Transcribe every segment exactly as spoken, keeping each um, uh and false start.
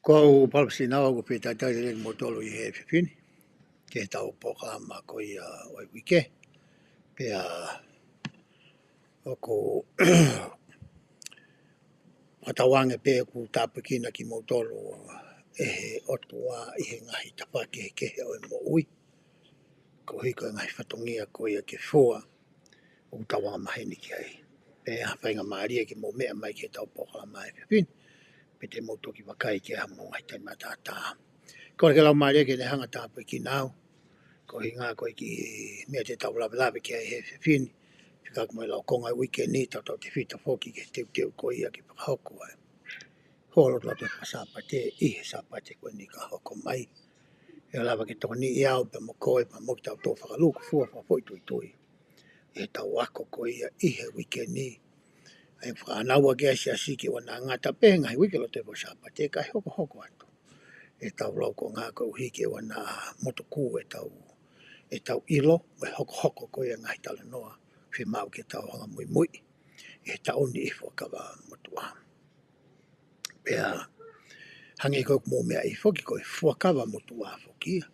Ko au Palesina, ʻoku ou fie talitali lelei kimoutolu ʻi he efiafi ni, ki heʻetau polokalama ko ia ʻo e uike. Pea ʻoku ou fakatauange pē ʻoku tāpuekina kimoutolu ʻe he ʻOtua ʻi he ngaahi tafaʻaki kehekehe ʻo e moʻui, koeʻuhi ko e ngaahi fatongia ko ia ke fua ʻoku tau angamaheni ki ai. Pea ʻi ai ha faingamālie ke mou meʻa mai ki heʻetau polokalama he efiafi ni, pe te mou toki vakai ki ai ha mou ngaahi taimi matātā. Kole ke laumālie ke ne hanga ʻo tāpuekina au, ko e ʻuhinga ko e kiʻi meʻa te tau lavelave ki ai he efiafi ni, fekauʻaki mo e laukonga ʻo e uike ni, tautautefito foki ki he teuteu ko ia ke fakahoko ai holo atu e Sāpate ʻi he Sāpate ko eni ka hoko mai. ʻE lava ke tokoniʻi au pea mo koe pea mo kitautolu fakalūkufua fakafoʻituitui ʻi heʻetau ako ko ia ʻi he uike ni. ʻA ia ʻoku fakaʻānaua ki ai e siasi ke ʻoua naʻa ngata pē he ngaahi uike loto he Sāpate, kae hokohoko atu ʻetau laukonga koeʻuhi ke ʻoua naʻa motuku ʻetau, ʻetau ʻilo mo e hokohoko ko ia e ngaahi talanoa, fiemaʻu ke tau hanga ʻo muimui ʻi he taʻu ni ʻi he Fuakava Motuʻa. Pea hangē ko ʻeku meʻa ʻi foki, ko e Fuakava Motuʻa foki ia,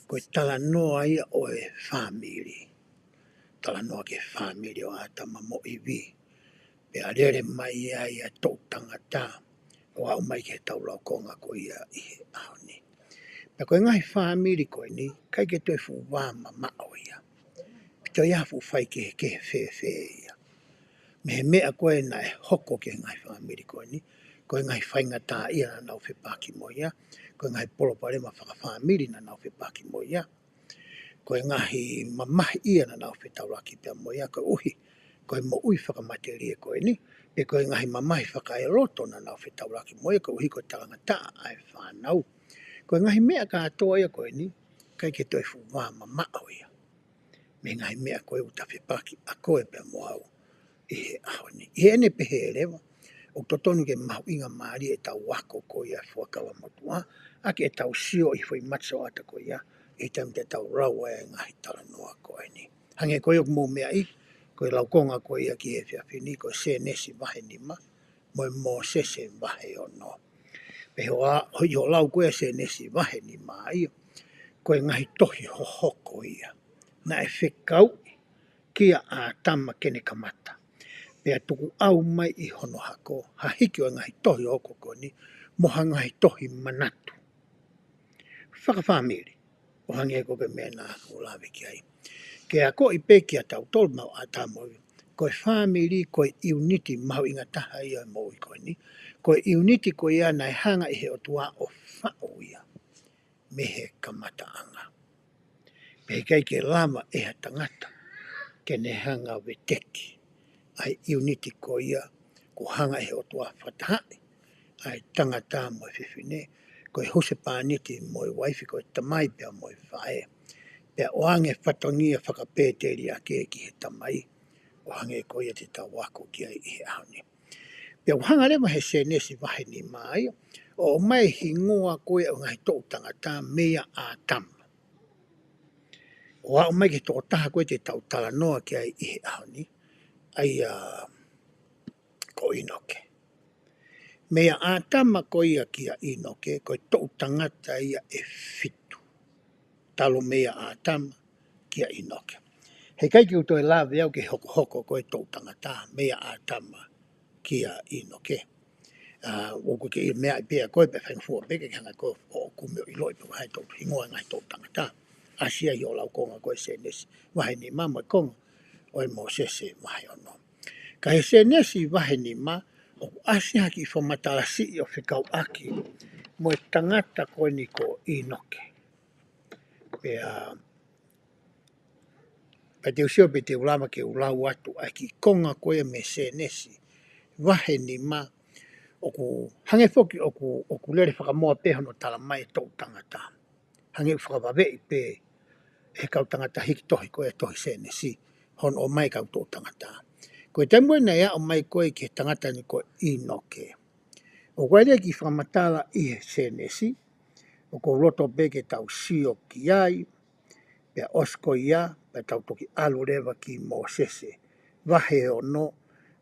ko e talanoa ia ʻo e fāmili. Talanoa ki he fāmili ʻo ʻĀtama mo ʻIvi. Pea lele mai ai ʻa e toʻu tangata ʻo aʻu mai ki heʻetau laukonga ko ia ʻi he ʻaho ni. Pea ko e ngaahi fāmili ko eni, ʻikai ke toe fuʻu vā mamaʻo ia. ʻOku toe ʻi ai ha fuʻu faikehekehe fēfē ia mei he meʻa ko ē naʻe hoko ki he ngaahi fāmili ko eni, ko e ngaahi faingataʻaʻia naʻa nau fepaki mo ia, ko e ngaahi palopalema fakafāmili naʻa nau fepaki mo ia, ko e ngaahi mamahiʻia naʻa nau fetaulaki pea mo ia, koeʻuhi ko e moʻui fakamatelie ko eni, pe ko e ngaahi mamahi fakaeloto naʻa nau fetaulaki mo ia, koeʻuhi ko e talangataʻa ʻa e fānau. Ko e ngaahi meʻa kātoa ia ko eni, ʻikai ke toe fuʻu vā mamaʻo ia mei he ngaahi meʻa ko ē ʻoku ta fepaki ʻa koe pea mo au ʻi he ʻaho ni. ʻI heʻene pehē leva, ʻoku totonu ke mahuʻingamālie ʻetau ako ko ia e Fuakava Motuʻa, ʻaki ʻetau sio ʻi he foʻi matasioʻata ko ia, ʻi he taimi te tau lau ai e ngaahi talanoa ko eni. Hangē ko ia ʻoku mou meʻa ʻi, ko e laukonga ko ia ki he efiafi ni, ko e Sēnesi vahe nima, mo e Mōsese vahe ono. Pea hoʻo, hoʻo lau ko ē Sēnesi vahe nima ia, ko e ngaahi tohi hohoko ia naʻe fekauʻi kia ʻĀtama ke ne kamata. Pea tukuʻau mai ʻi hono hako ha hiki ʻo e ngaahi tohi hohoko ko eni, mo ha ngaahi tohi manatu fakafāmili, ʻo hangē ko e meʻa naʻa ku lave ki ai. Ke akoʻi pē kia tautolu maʻu ʻĀtama mo ʻIvi, ko e fāmili ko e ʻiuniti mahuʻinga taha ia ʻo e moʻui ko eni. Ko e ʻiuniti ko ia naʻe hanga ʻe he ʻOtua ʻo faʻu ia mei he kamataʻanga. Pea ʻikai ke lava ʻe ha tangata ke ne hanga ʻo veteki ʻa e ʻiuniti ko ia kuo hanga ʻe he ʻOtua ʻo fakatahaʻi ʻa e tangata mo e fefine, ko e husepāniti mo e uaifi, ko e tamai pea mo e faʻē. Pea ʻoange fatongia fakapēteliake ki he tamai, ʻo hangē ko ia te tau ako ki ai ʻi he ʻaho ni. Pea ʻoku hanga leva he Sēnesi vahe nima ia ʻo ʻomai e hingoa ko ia ʻo e ngaahi toʻu tangata meia ʻĀtama ʻo aʻu mai ki he tokotaha ko ē te tau talanoa ki ai ʻi he ʻaho ni, ʻa ia ko ʻĪnoke. Meia ʻĀtama ko ia kia ʻĪnoke, ko e toʻu tangata ia ʻe fitu talu meia ʻĀtama kia ʻĪnoke. Heʻikai ke u toe lave au ki he hokohoko ko ē toʻu tangata meia ʻĀtama kia ʻĪnoke. ʻA, ʻoku ke ʻilo meʻa pē ʻa koe pea faingofua pē ke hanga ʻe koe ʻo kumi ʻo ʻiloʻi pe ko hai toʻu hingoa e ngaahi toʻu tangata. ʻAsi ia ʻi hoʻo laukonga ko ē Sēnesi vahe nima mo e konga ʻo e Mōsese vahe ono. Ka he Sēnesi vahe nima, ʻoku ʻasi ha kiʻi fakamatala siʻi ʻo fekauʻaki mo e tangata ko eni ko ʻĪnoke. Pea pea te u sio pe te u lava ke u lau atu ʻa e kiʻi konga ko ia mei Sēnesi vahe nima, ʻoku hangē foki ʻoku, ʻoku lele fakamoa pē hono tala mai e toʻu tangata. Hangē ʻoku fakavaveʻi pē ʻe he kau tangata hiki tohi ko ia tohi Sēnesi hono ʻomai e kau toʻu tangata. Ko e taimi ko ē naʻe aʻu mai ko ē ki he tangata ni ko ʻĪnoke, ʻoku ʻi ai e kiʻi fakamatala ʻi he Sēnesi ʻoku ou loto pē ke tau sio ki ai. Pea ʻosi ko ia, pea tau toki ʻalu leva ki Mōsese vahe ono,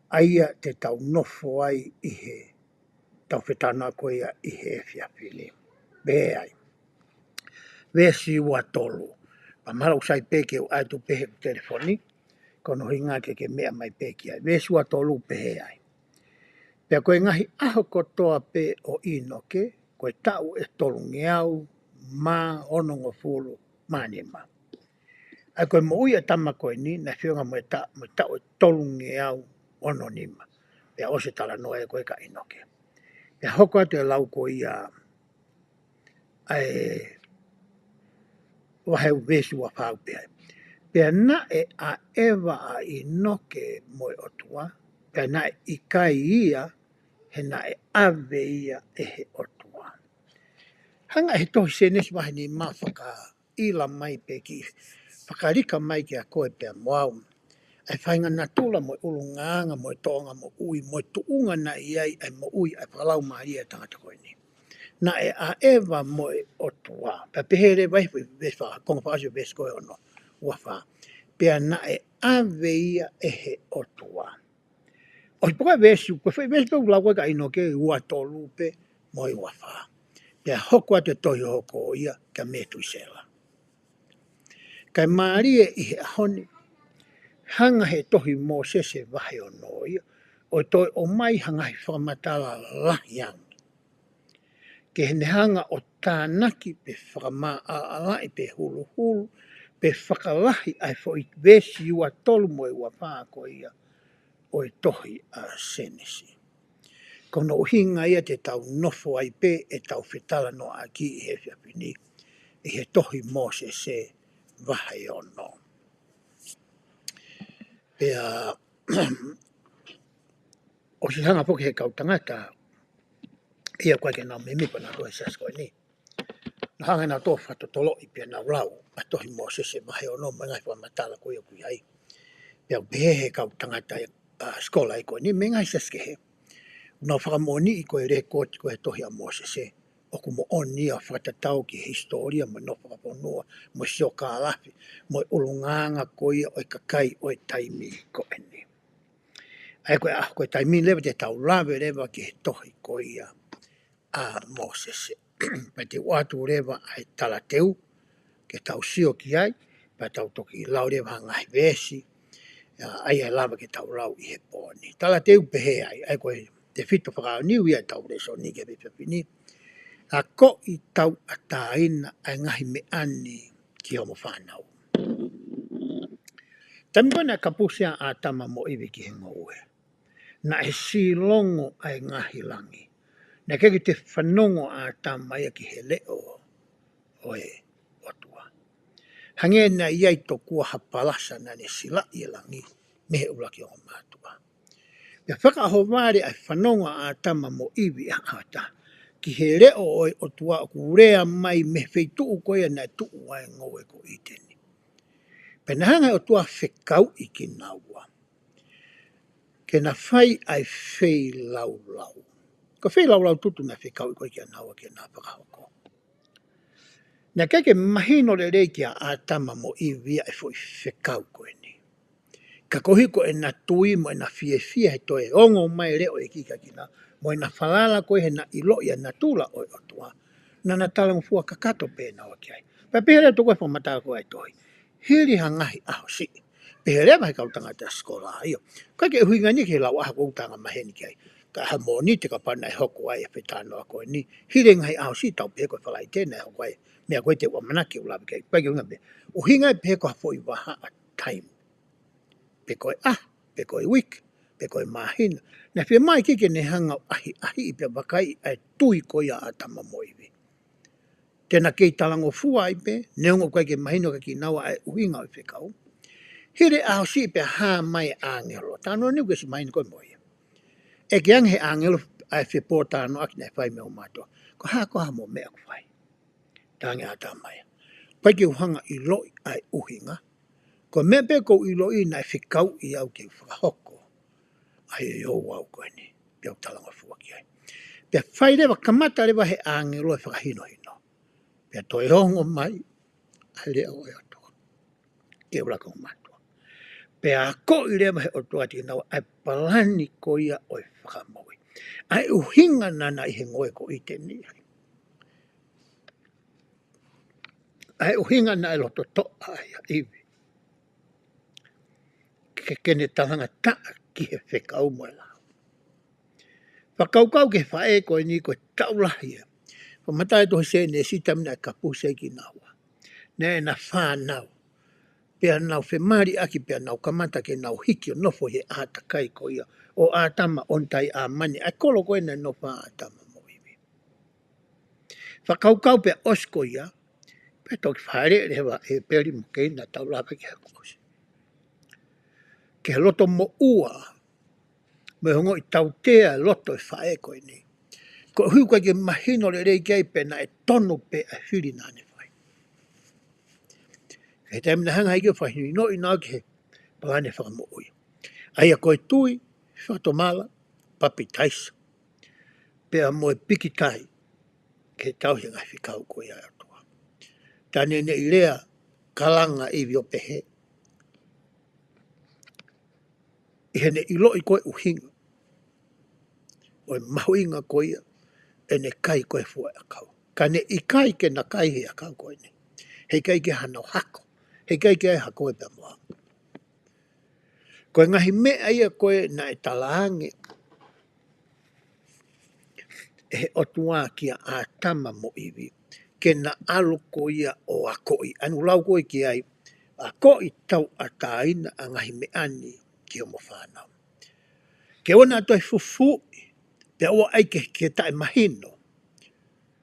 ʻa ia te tau nofo ai ʻi he tau fetalanoaʻaki ko ia ʻi he efiafi ni. Pehē ai. Veesi ua tolu. Pea mahalo ʻoku sai pē ke u ʻai atu pē he telefoni, ko hono ʻuhinga ke ke meʻa mai pē ki ai. Veesi ua tolu pehē ai. Pea ko e ngaahi ʻaho kotoa pē ʻo ʻĪnoke, ko e taʻu ʻe tolungeau mā onongofulu mā nima. ʻA ia ko e moʻui ʻa e tama ko eni, naʻe feʻunga mo e ta-, mo e taʻu ʻe tolungeau ono nima. Pea ʻosi e talanoa ē ko ē kia ʻĪnoke. Pea hoko atu e lau ko ia ʻa e vahe ua veesi ua fā pehē ai. Pea naʻe ʻaʻeva ʻa ʻĪnoke mo e ʻOtua, pea naʻe ʻikai ia, he naʻe ʻave ia ʻe he ʻOtua. Hanga ʻe he tohi Sēnesi vahe nima faka- ʻila mai pē ki, fakalika mai kia koe pea mo au ʻa e faʻahinga natula mo e ʻulungaanga mo e tōʻonga moʻui mo e tuʻunga naʻe ʻi ai ʻa e moʻui ʻa e fakalaumālie ʻa e tangata ko eni. Naʻe ʻaʻeva mo e ʻOtua. Pea pehē leva ʻi he veesi fā, konga fakaʻosi veesi ko ē ono, ua fā. Pea naʻe ʻave ia ʻe he ʻOtua. ʻOsi pē ko e veesi, ko e foʻi veesi pē ʻoku lau ko ē kia ʻĪnoke, ua tolu pē mo e ua fā. Pea hoko atu e tohi hohoko ia kia Metusela. Kae mālie ʻi he ʻaho ni, hanga ʻe he tohi Mōsese vahe ono ia ʻo toe ʻomai ha ngaahi fakamatala lahi ange. Ke ne hanga ʻo tānaki pe fakamaʻalaʻala pe huluhulu, pe fakalahi ʻa e foʻi veesi ua tolu mo e ua fā ko ia ʻo e tohi ʻa Sēnesi. Ko hono ʻuhinga ia te tau nofo ai pē ʻetau fetalanoaʻaki ʻi he efiafi ni, ʻi he tohi Mōsese vahe ono. Pea, ʻosi hanga foki he kau tangata, ʻa ia ko ē ke nau meimei pē nautolu he siasi ko eni. Naʻa nau hanga ʻe nautolu ʻo fakatotoloʻi pea nau lau ʻa e tohi Mōsese vahe ono mo e ngaahi fakamatala ko ia ʻoku ʻi ai. Pea ʻoku pehē he kau tangata ʻa e sikola ko eni mei he ngaahi siasi kehe. Nau fakamoʻoniʻi ko e lēkooti ko ē he tohi ʻa Mōsese ʻoku moʻoni ia fakatatau ki he hisitōlia mo e nofo fakafonua, mo e siokālafi, mo e ʻulungaanga ko ia ʻo e kakai ʻo e taimi ko eni. ʻA ia ko e, ʻa, ko e taimi leva te tau lave leva ki he tohi ko ia ʻa Mōsese. Pea te u ʻoatu leva ʻa e talateu, ke tau sio ki ai, pea tau toki lau leva ha ngaahi veesi, ʻa ia ʻe lava ke tau lau ʻi he pō ni. Talateu pehē ai, ʻa ia ko e tefito fakaʻaonga ia ʻetau lēsoni ki he efiafi ni. Akoʻi tauʻatāina ʻa e ngaahi meʻa ni ki homo fānau. Taimi ko ē naʻe kapusi ai ʻa ʻĀtama mo ʻIvi ki he ngoue, naʻe silongo ʻa e ngaahi langi. Naʻe ʻikai ke toe fanongo ʻa ʻĀtama ia ki he leʻo ʻo e ʻOtua. Hangē naʻe ʻi ai tokua ha palasa naʻa ne silaʻi e langi mei he ʻuluaki ongo mātuʻa. Pea fakaʻohovale ʻa e fanongo ʻa ʻĀtama mo ʻIvi ʻi he ʻata ki he leʻo ʻo e ʻOtua ʻoku lea mai mei he feituʻu ko ia naʻe tuʻu ai e ngoue ko ʻĪteni. Pea naʻe hanga ʻe he ʻOtua ʻo fekauʻi kinaua ke na fai ʻa e feilaulau. Ko e feilaulau tutu naʻe fekauʻi ko ē kinaua ke na fakahoko. Naʻe ʻikai ke mahino lelei kia ʻĀtama mo ʻIvi ʻa e foʻi fekau ko eni. Ka koeʻuhi ko ʻena tui mo ʻena fiefia he toe ongo mai e leʻo ʻo e ʻEiki kia kinaua, mo ʻena falala ko ē heʻena ʻiloʻi ʻa e natula ʻo e ʻOtua, naʻa na talangofua kakato pē naua ki ai. Pea pehē leva tokua e fakamatala ko ē ʻa e tohi. Hili ha ngaahi ʻaho siʻi. Pehē leva he kau tangata sikola ia. ʻIkai ke ʻuhinga ni ki he lau ʻaho ko ē ʻoku tau angamaheni ki ai. Ka ʻaho Mōnite kapau naʻe hoko ai e fetalanoaʻaki ko eni. Hili e ngaahi ʻaho siʻi tau pehē ko e Falaite naʻe hoko ai e meʻa ko ē te u ʻamanaki ke u lave ki ai. ʻIkai ke ʻuhinga pē. ʻUhinga ia pehē ko ha foʻi vahaʻa taimi. Pe ko e ʻaho, pe ko e uike, pe ko e māhina. Naʻe fiemaʻu ke ne hanga ʻo ʻahiʻahiʻi pea vakaiʻi ʻa e tui ko ia ʻa ʻĀtama mo ʻIvi. Te na kei talangofua ai pē, neongo ʻoku ʻikai ke mahino kia kinaua ʻa e ʻuhinga ʻo e fekau. Hili e ʻaho siʻi pea hā mai e ʻāngelo. Talanoa ni ʻoku ʻosi mahino ko ē mo ia. ʻEke ange he ʻāngelo ʻa e fepōtalanoaʻaki naʻe fai mei hoʻo mātuʻa. Ko e hā koā hoʻomo meʻa ʻoku fai? Talaange ʻe ʻĀtama ia. ʻIkai ke u hanga ʻo ʻiloʻi ʻa e ʻuhinga. Ko e meʻa pē ʻoku ou ʻiloʻi naʻe fekauʻi au ke u fakahoko ʻa e ouau ko eni. Pea u talangofua ki ai. Pea fai leva, kamata leva he ʻāngelo e fakahinohino. Pea toe ongo mai ʻa e leʻo ʻo e ʻOtua ki he ʻuluaki ongo mātuʻa. Pea akoʻi leva ʻe he ʻOtua kiate kinaua ʻa e palani ko ia ʻo e fakamoʻui. ʻA e ʻuhinga naʻa na ʻi he ngoue ko ʻĪteni ai. ʻA e ʻuhinga naʻe loto toʻa ai ʻa ʻIvi. Ke, ke ne talangataʻa ki he fekau mo e lao. Fakakaukau ki he faʻē ko eni ko e taʻu lahi ia. Fakamatala ʻe he tohi Sēnesi taimi naʻe kapusi ai kinaua. Naʻe ʻi ai ʻena fānau. Pea nau femaliʻaki pea nau kamata ke nau hiki ʻo nofo ʻi he ʻātakai ko ia ʻo ʻĀtama, ʻOnitai, ʻĀmani, ʻa e kolo ko ē naʻe nofo ai ʻa ʻĀtama mo ʻIvi. Fakakaukau pea ʻosi ko ia, pea toki fāʻeleʻi leva ʻe ʻĒpeli mo Keini, naʻa tau lave ki ai kuo ʻosi. Ke loto moʻua, mo e ongoʻi tautea e loto ʻo e faʻē ko eni. Koeʻuhi ʻoku ʻikai ke mahino lelei ki ai pe naʻe tonu pē ʻa e fili naʻa ne fai. He taimi naʻe hanga ʻe he ʻEiki ʻo fakahinohinoʻi kinaua ki he palani fakamoʻui. ʻA ia ko e tui, fakatomala, papitaiso, pea mo e pikitai, ke tauhi e ngaahi fekau ko ia ʻa e ʻOtua. Tā neʻineʻi lea kalanga ʻa ʻIvi ʻo pehē, ʻi heʻene ʻiloʻi ko e ʻuhinga ʻo e mahuʻinga ko ia ʻene kai ko ē e fua ʻakau. Ka ne ʻikai ke na kai he ʻakau ko eni. He ʻikai ke hano hako. He ʻikai ke ai hako e pea moa. Ko e ngaahi meʻa ia ko ē naʻe talaange ʻe he ʻOtua kia ʻĀtama mo ʻIvi, ke na ʻalu ko ia ʻo akoʻi. ʻA ʻene lau ko ē ki ai, akoʻi, tauʻatāina ʻa e ngaahi meʻa ni ki homo fānau. Ke ʻoua naʻa toe fufuuʻi, pea ʻoua ʻai ke, ke taʻemahino.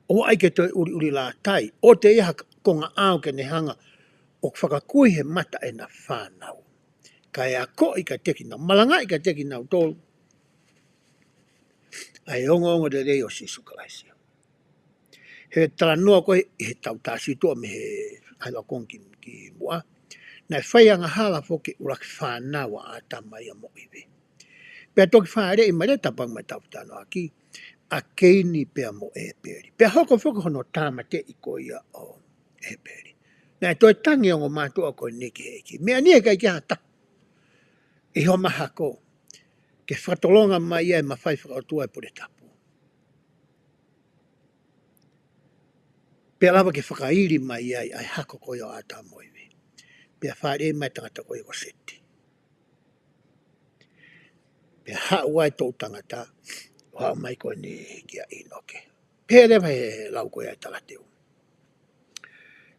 ʻOua ʻai ke toe ʻuliʻuli lātai, ʻoua te ʻi ai ha konga ʻao ke ne hanga ʻo fakakui he mata ʻena fānau. Kae akoʻi kiate kinau, malangaʻi kiate kinautolu ʻa e ongoongolelei ʻo Sīsū Kalaisi. He talanoa ko ē ʻi he taʻu taha situʻa mei he ʻaho ko ē ki, ki muʻa, naʻe fai angahala foki e ʻuluaki fānau ʻa ʻĀtama ia mo ʻIvi. Pea toki fāʻeleʻi mai leva, tapu ange mai e taʻu fakatalanoaʻaki, ʻa Keini pea mo ʻĒpeli. Pea hoko foki hono tāmateʻi ko ia ʻo ʻĒpeli. Naʻe toe tangi e ongo mātuʻa ko eni ki he ʻEiki. Meʻa ni ʻe ʻikai ke ʻi ai ha taha ʻi homa hako ke fakatolonga mai ai e mafai fakaʻotua e pule tapu. Pea lava ke fakaili mai ai ʻa e hako ko ia ʻo ʻĀtama mo ʻIvi. Pea fāʻeleʻi mai e tangata ko ia ko Seti. Pea haʻu ai e toʻu tangata, ʻo haʻu mai ko eni kia ʻĪnoke. Pehē leva he lau ko ia ʻa e talateu.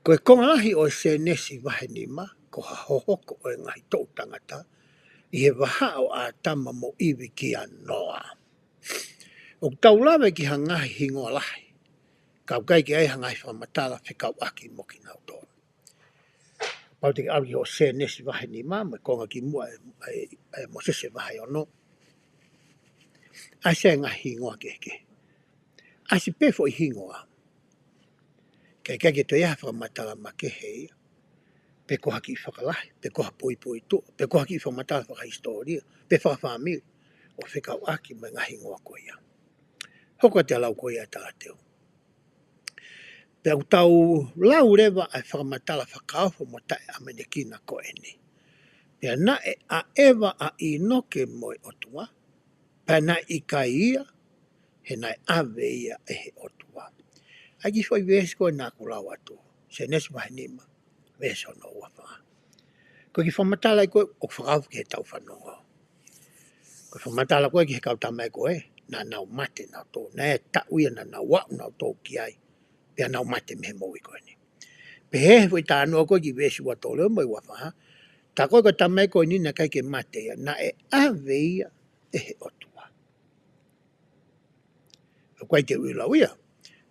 Ko e konga lahi ʻo e Sēnesi vahe nima, ko ha hohoko ʻo e ngaahi toʻu tangata, ʻi he vahaʻa ʻo ʻĀtama mo ʻIvi kia Noa. ʻOku tau lave ki ha ngaahi hingoa lahi, ka ʻoku ʻikai ke ʻi ai ha ngaahi fakamatala fekauʻaki mo kinautolu. Kapau te ke ʻalu ki hoʻo Sēnesi vahe nima, mo e konga ki muʻa ʻa e, ʻa e, ʻa e Mōsese vahe ono. ʻAsi e ngaahi hingoa kehekehe. ʻAsi pē foʻi hingoa. Kae ʻikai ke toe ʻi ai ha fakamatala makehe ia. Pe ko ha kiʻi fakalahi, pe ko ha puipuituʻa, pe ko ha kiʻi fakamatala fakahisitōlia, pe fakafāmili, ʻo fekauʻaki mo e ngaahi hingoa ko ia. Hoko atu e lau ko ia ʻa e talateu. Pea ʻoku tau lau leva ʻa e fakamatala fakaofo mo taʻeʻamanekina ko eni. Pea naʻe ʻaʻeva ʻa ʻĪnoke mo e ʻOtua, pea naʻe ʻikai ia, he naʻe ʻave ia ʻe he ʻOtua. ʻA e kiʻi foʻi veesi ko ē naʻa ku lau atu, Sēnesi vahe nima, veesi hono ua fā. Ko e kiʻi fakamatala ia ko ē ʻoku fakaofo ki heʻetau fanongo. Ko e fakamatala ko ē ki he kau tamai ko ē, naʻa nau mate nautolu, naʻe taʻu ia naʻa nau aʻu nautolu ki ai, pea nau mate mei he moʻui ko eni. Pehē he foʻi talanoa ko ē ki he veesi ua tolu mo e ua fā, tā ko ē ko e tamai ko eni naʻe ʻikai ke mate ia, naʻe ʻave ia ʻe he ʻOtua. ʻOku ʻikai te u ʻilo au ia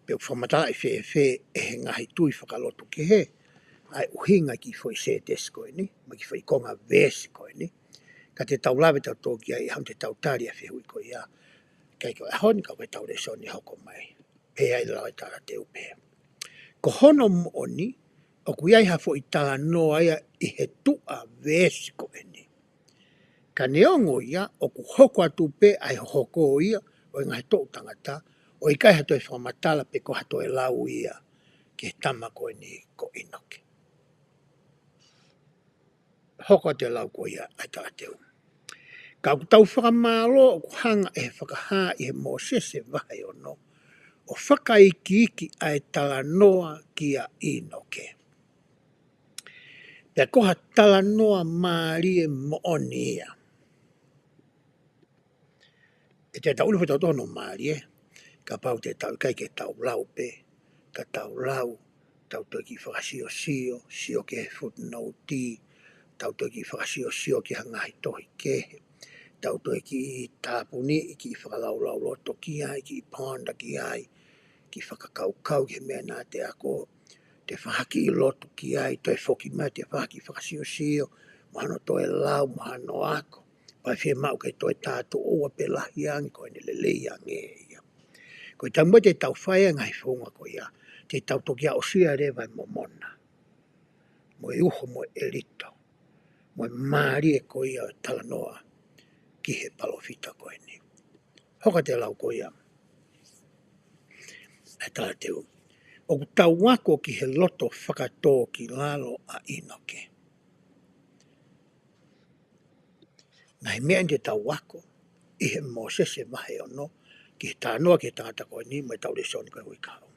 pe ʻoku fakamatalaʻi fēfē ʻe he ngaahi tui fakalotu kehe ʻa e ʻuhinga e kiʻi foʻi sētesi ko eni, mo e kiʻi foʻi konga veesi ko eni. Ka te tau lave tautolu ki ai, ʻi he ʻaho ni te tau tali ʻa e fehuʻi ko ia. Kae ko e ʻaho ni ka ko ʻetau lēsoni hoko mai. Pea ʻi ai e lau ʻa e talateu pē. Ko hono moʻoni, ʻoku ʻi ai ha foʻi talanoa ia ʻi he tuʻa veesi ko eni. Ka neongo ia, ʻoku hoko atu pē ʻa e hohoko ia ʻo e ngaahi toʻu tangata, ʻo ʻikai ha toe fakamatala pe ko ha toe lau ia ki he tama ko eni ko ʻĪnoke. Hoko atu e lau ko ia ʻa e talateu. Ka ʻoku tau fakamālō ʻoku hanga ʻe he fakahā ʻi he Mōsese vahe ono ʻo fakaikiiki ʻa e talanoa kia ʻĪnoke. Pea ko ha talanoa mālie moʻoni ia. ʻE te tau ʻulu fetau tono mālie, kapau te tau ʻikai ke tau lau pē, ka tau lau, tau toe kiʻi fakasiosio, sio ki he footnote, tau toe kiʻi fakasiosio ki ha ngaahi tohi kehe, tau toe kiʻi tāpuni, kiʻi fakalaulauloto ki ai, kiʻi ponda ki ai, kiʻi fakakaukau ki he meʻa naʻa te ako, te faʻa kiʻi lotu ki ai, toe foki mai, te faʻa kiʻi fakasiosio, mo hano toe lau, mo hano ako, pea fiemaʻu ke toe tātuʻua pe lahi ange ko ʻene lelei ange ia. Ko e taimi ʻe te tau fai ai e ngaahi founga ko ia, te tau toki aʻusia leva e momona, mo e uho, mo e ʻelito, mo e mālie ko ia ʻo e talanoa ki he palōfita ko eni. Hoko atu e lau ko ia ʻa e talateu. ʻOku tau ako ki he loto fakatōkilalo ʻa ʻĪnoke. Ngaahi meʻa eni te tau ako ʻi he Mōsese vahe ono, ki he talanoa ki he tangata ko eni, mo ʻetau lēsoni ko e uike kahaʻu.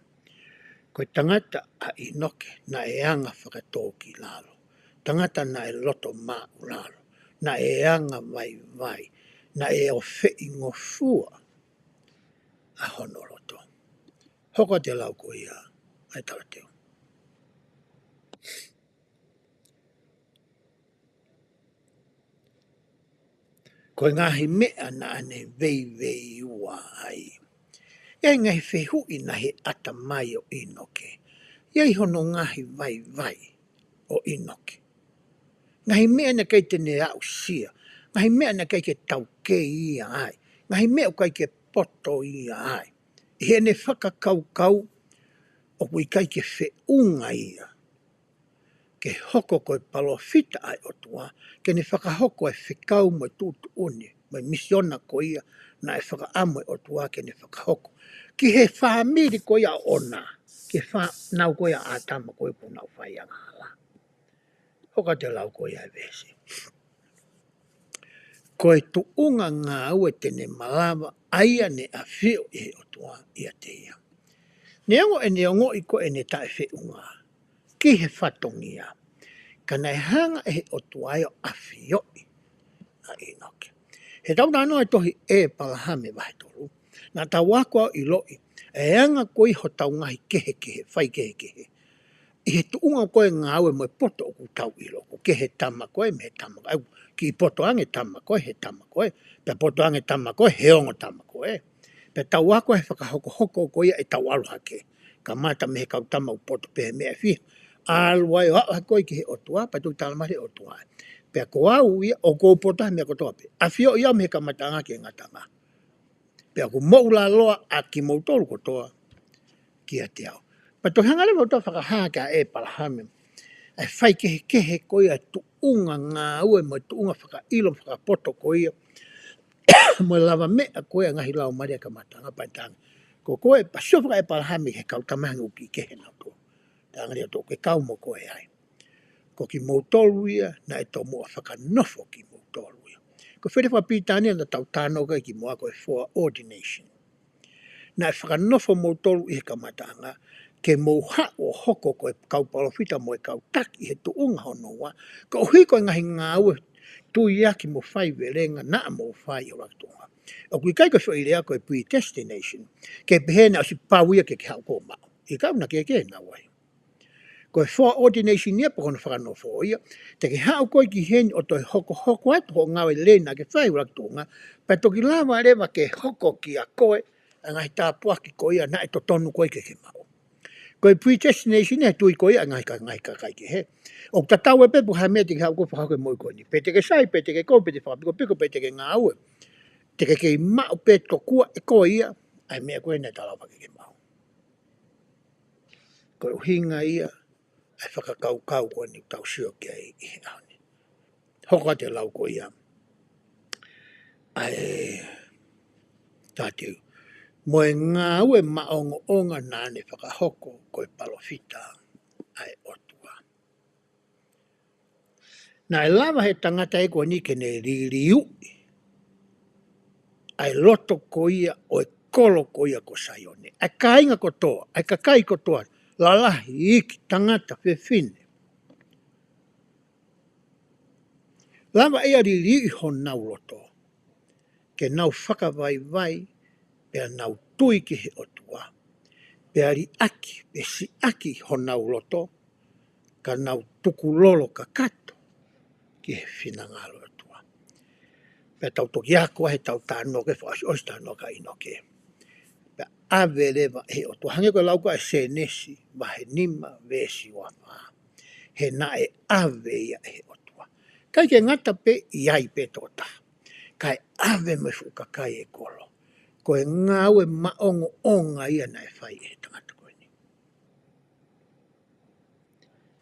Ko e tangata ʻa ʻĪnoke naʻe anga fakatōkilalo, tangata naʻe loto māʻulalo, naʻe anga vaivai, naʻe ʻofeʻi ngofua ʻa hono loto. Hoko atu e lau ko ia ʻa e talateu. Ko e ngaahi meʻa naʻa ne veiveiua ai. ʻI ai e ngaahi fehuʻi naʻe ʻi he ʻatamai ʻo ʻĪnoke. ʻI ai hono ngaahi vaivai ʻo ʻĪnoke. Ngaahi meʻa naʻe ʻikai te ne aʻusia. Ngaahi meʻa naʻe ʻikai ke taukei ia ai. Ngaahi meʻa ʻoku ʻikai ke poto ia ai. ʻI heʻene fakakaukau ʻoku ʻikai ke feʻunga ia ke hoko ko e palōfita ʻa e ʻOtua, ke ne fakahoko e fekau mo e tuʻutuʻuni, mo e misiona ko ia naʻe fakaʻamu e ʻOtua ke ne fakahoko ki he fāmili ko ia ʻoʻona, ki he fānau ko ia ʻa ʻĀtama ko ia ʻoku nau fai angahala. Hoko atu e lau ko ia e veesi. Ko e tuʻunga ngāue te ne malava, ʻa ia ne ʻafio ʻe he ʻOtua ʻiate ia. Neongo ʻene ongoʻi ko ʻene taʻefeʻunga ki he fatongia, ka naʻe hanga ʻe he ʻOtua ia ʻo ʻafioʻi ʻa ʻĪnoke. He tau talanoa e tohi ʻĒpalahame vahe tolu, naʻa tau ako ʻo ʻiloʻi e anga ko ia hotau ngaahi kehekehe, faikehekehe ʻi he tuʻunga ko e ngāue mo e poto ʻoku tau ʻilo, ʻoku kehe tama ko ē mei he tama ko ē, ʻoku kiʻi poto ange tama ko ē he tama ko ē, pea poto ange tama ko ē he ongo tama ko ē. Pea tau ako he fakahokohoko ko ia ʻetau ʻalu hake. Kamata mei he kau tama ʻoku poto pē he meʻa ʻe fiha, ʻalu ai ʻo aʻu hake ko ē ki he ʻOtua, pea toki talamai ʻe he ʻOtua, pea ko au ia ʻoku ou poto he meʻa kotoa pē. ʻAfioʻi au mei he kamataʻanga ki he ngataʻanga. Pea ʻoku moʻulaloa ʻa kimoutolu kotoa kiate au. Pea toki hanga leva ʻo fakahā kia ʻĒpalahame ʻa e faikehekehe ko ia e tuʻunga ngāue mo e tuʻunga fakaʻilo fakapoto ko ia mo e lavameʻa ko ia ngaahi laumālie kamataʻanga pea tala ange, ko koe pea sio fakaʻĒpalahame he kau tama hangē ʻoku kiʻi kehe nautolu. Tala ange leva ʻe he ʻOtua ke kau mo koe ai. Ko kimoutolu ia naʻe tomuʻa fakanofo kimoutolu ia. Ko e foʻi lea fakapilitānia naʻa tau talanoa ki ai kimuʻa ko e foreordination. Naʻe fakanofo moutolu ʻi he kamataʻanga ke mou haʻu ʻo hoko ko e kau palōfita mo e kau taki ʻi he tuʻunga hono ua, koeʻuhi ko e ngaahi ngāue tuiaki mo faivelenga naʻa mou fai ʻi he ʻuluaki tuʻunga. ʻOku ʻikai ko e foʻi lea ko e predestination ke pehē naʻe ʻosi pau ia ke ke haʻu koe ʻo maʻu. ʻIkai, naʻe kehekehe naua ia. Ko e foreordination ia pe ko hono fakanofo ia, te ke haʻu koe ki heni ʻo toe hokohoko atu hoʻo ngāue lelei naʻa ke fai ʻi he ʻuluaki tuʻunga, pea toki lava leva ke hoko kia koe ʻa e ngaahi tāpuaki ko ia naʻe totonu koe ke ke maʻu. Ko e predestination ia he tui ko ia ʻa e ngaahi ka-, ngaahi kakai kehe. ʻOku tatau ai pē pe ko e hā e meʻa te ke haʻu koe ʻo fakahoko he moʻui ko eni. Pe te ke sai, pe te ke kovi, pe te fakapikopiko, pe te ke ngāue, te ke kei maʻu pē tokua ʻe koe ia ʻa e meʻa ko ē naʻe talaange ke ke maʻu. Ko e ʻuhinga ia ʻa e fakakaukau ko eni ʻoku tau sio ki ai ʻi he ʻaho ni. Hoko atu e lau ko ia ʻa e talateu. Mo e ngāue maʻongoʻonga naʻa ne fakahoko ko e palōfita ʻa e ʻOtua. Naʻe lava ʻe he tangata ko eni ke ne liliuʻi ʻa e loto ko ia ʻo e kolo ko ia ko Saione. ʻA e kāinga kotoa, ʻa e kakai kotoa, lalahi, iiki, tangata, fefine. Lava ʻe ia liliu honau loto, ke nau fakavaivai, pea nau tui ki he ʻOtua, pea liʻaki, pea siʻaki honau loto, ka nau tukulolo kakato ki he finangalo ʻo e ʻOtua. Pea tau toki ako ʻa ʻetau talanoa ko ē fakaʻosiʻosi talanoa ka ʻInoke. Pea ʻave leva ʻe he ʻOtua. Hangē ko e lau ko ē ʻa Sēnesi, vahe nima, veesi ua fā. He naʻe ʻave ia ʻe he ʻOtua. ʻIkai ke ngata pē ʻi ai pē tokotaha. Kae ʻave mo e fuʻu kakai e kolo. Ko e ngāue maʻongoʻonga ia naʻe fai ʻe he tangata ko eni.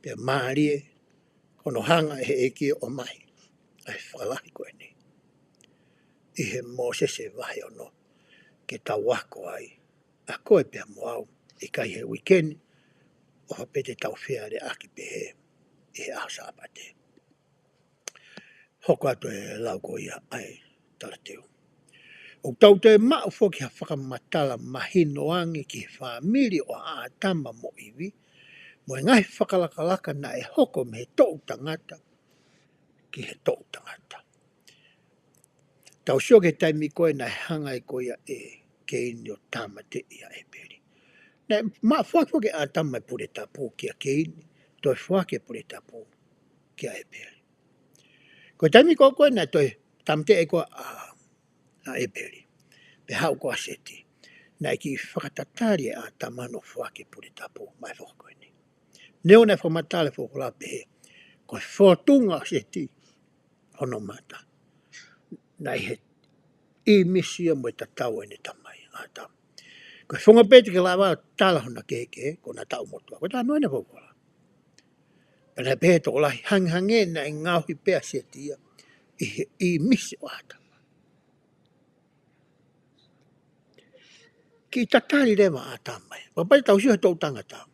Pea mālie, ko hono hanga ʻe he ʻEiki ʻo ʻomai ʻa e fakalahi ko eni ʻi he Mōsese vahe ono, ke tau ako ai, ʻa koe pea mo au, ʻikai he uike ni, ʻofa pē te tau fealeaʻaki pehē ʻi he ʻaho Sāpate. Hoko atu e lau ko ia ʻa e talateu. ʻOku tau toe maʻu foki ha fakamatala mahino ange ki he fāmili ʻo ʻĀtama mo ʻIvi, mo e ngaahi fakalakalaka naʻe hoko mei he toʻu tangata ki he toʻu tangata. Tau sio ki he taimi ko ē naʻe hanga ai ko ia ʻe Keini ʻo tāmateʻi ʻa ʻĒpeli. Naʻe maʻu foaki foki ʻe ʻĀtama e pule tapu kia Keini, toe foaki e pule tapu kia ʻĒpeli. Ko e taimi ko ē ko ē naʻe toe tāmateʻi ai ko ē ʻa, ʻa ʻĒpeli, pea haʻu ko ē ʻa Seti, naʻe kiʻi fakatatali ʻe ʻĀtama hono foaki e pule tapu maʻá e foha ko eni. Neongo naʻe fakamatala e folofola pehē, ko e fōtunga ʻo Seti hono mata, naʻe ʻi he ʻīmisi ia mo e tatau ʻene tamai, ʻĀtama. Ko e founga pē te ke lava ʻo tala hona kehekehe, ko hona taʻu motuʻa. Ko e talanoa eni ʻa e folofola. Pea naʻe pehē ʻe he tokolahi, hangehangē naʻe ngaohi pē ʻa Seti ia ʻi he ʻīmisi ʻo ʻĀtama. Kiʻi tatali leva ʻa ʻĀtama ia. Pea pau ke tau sio he toʻu tangata.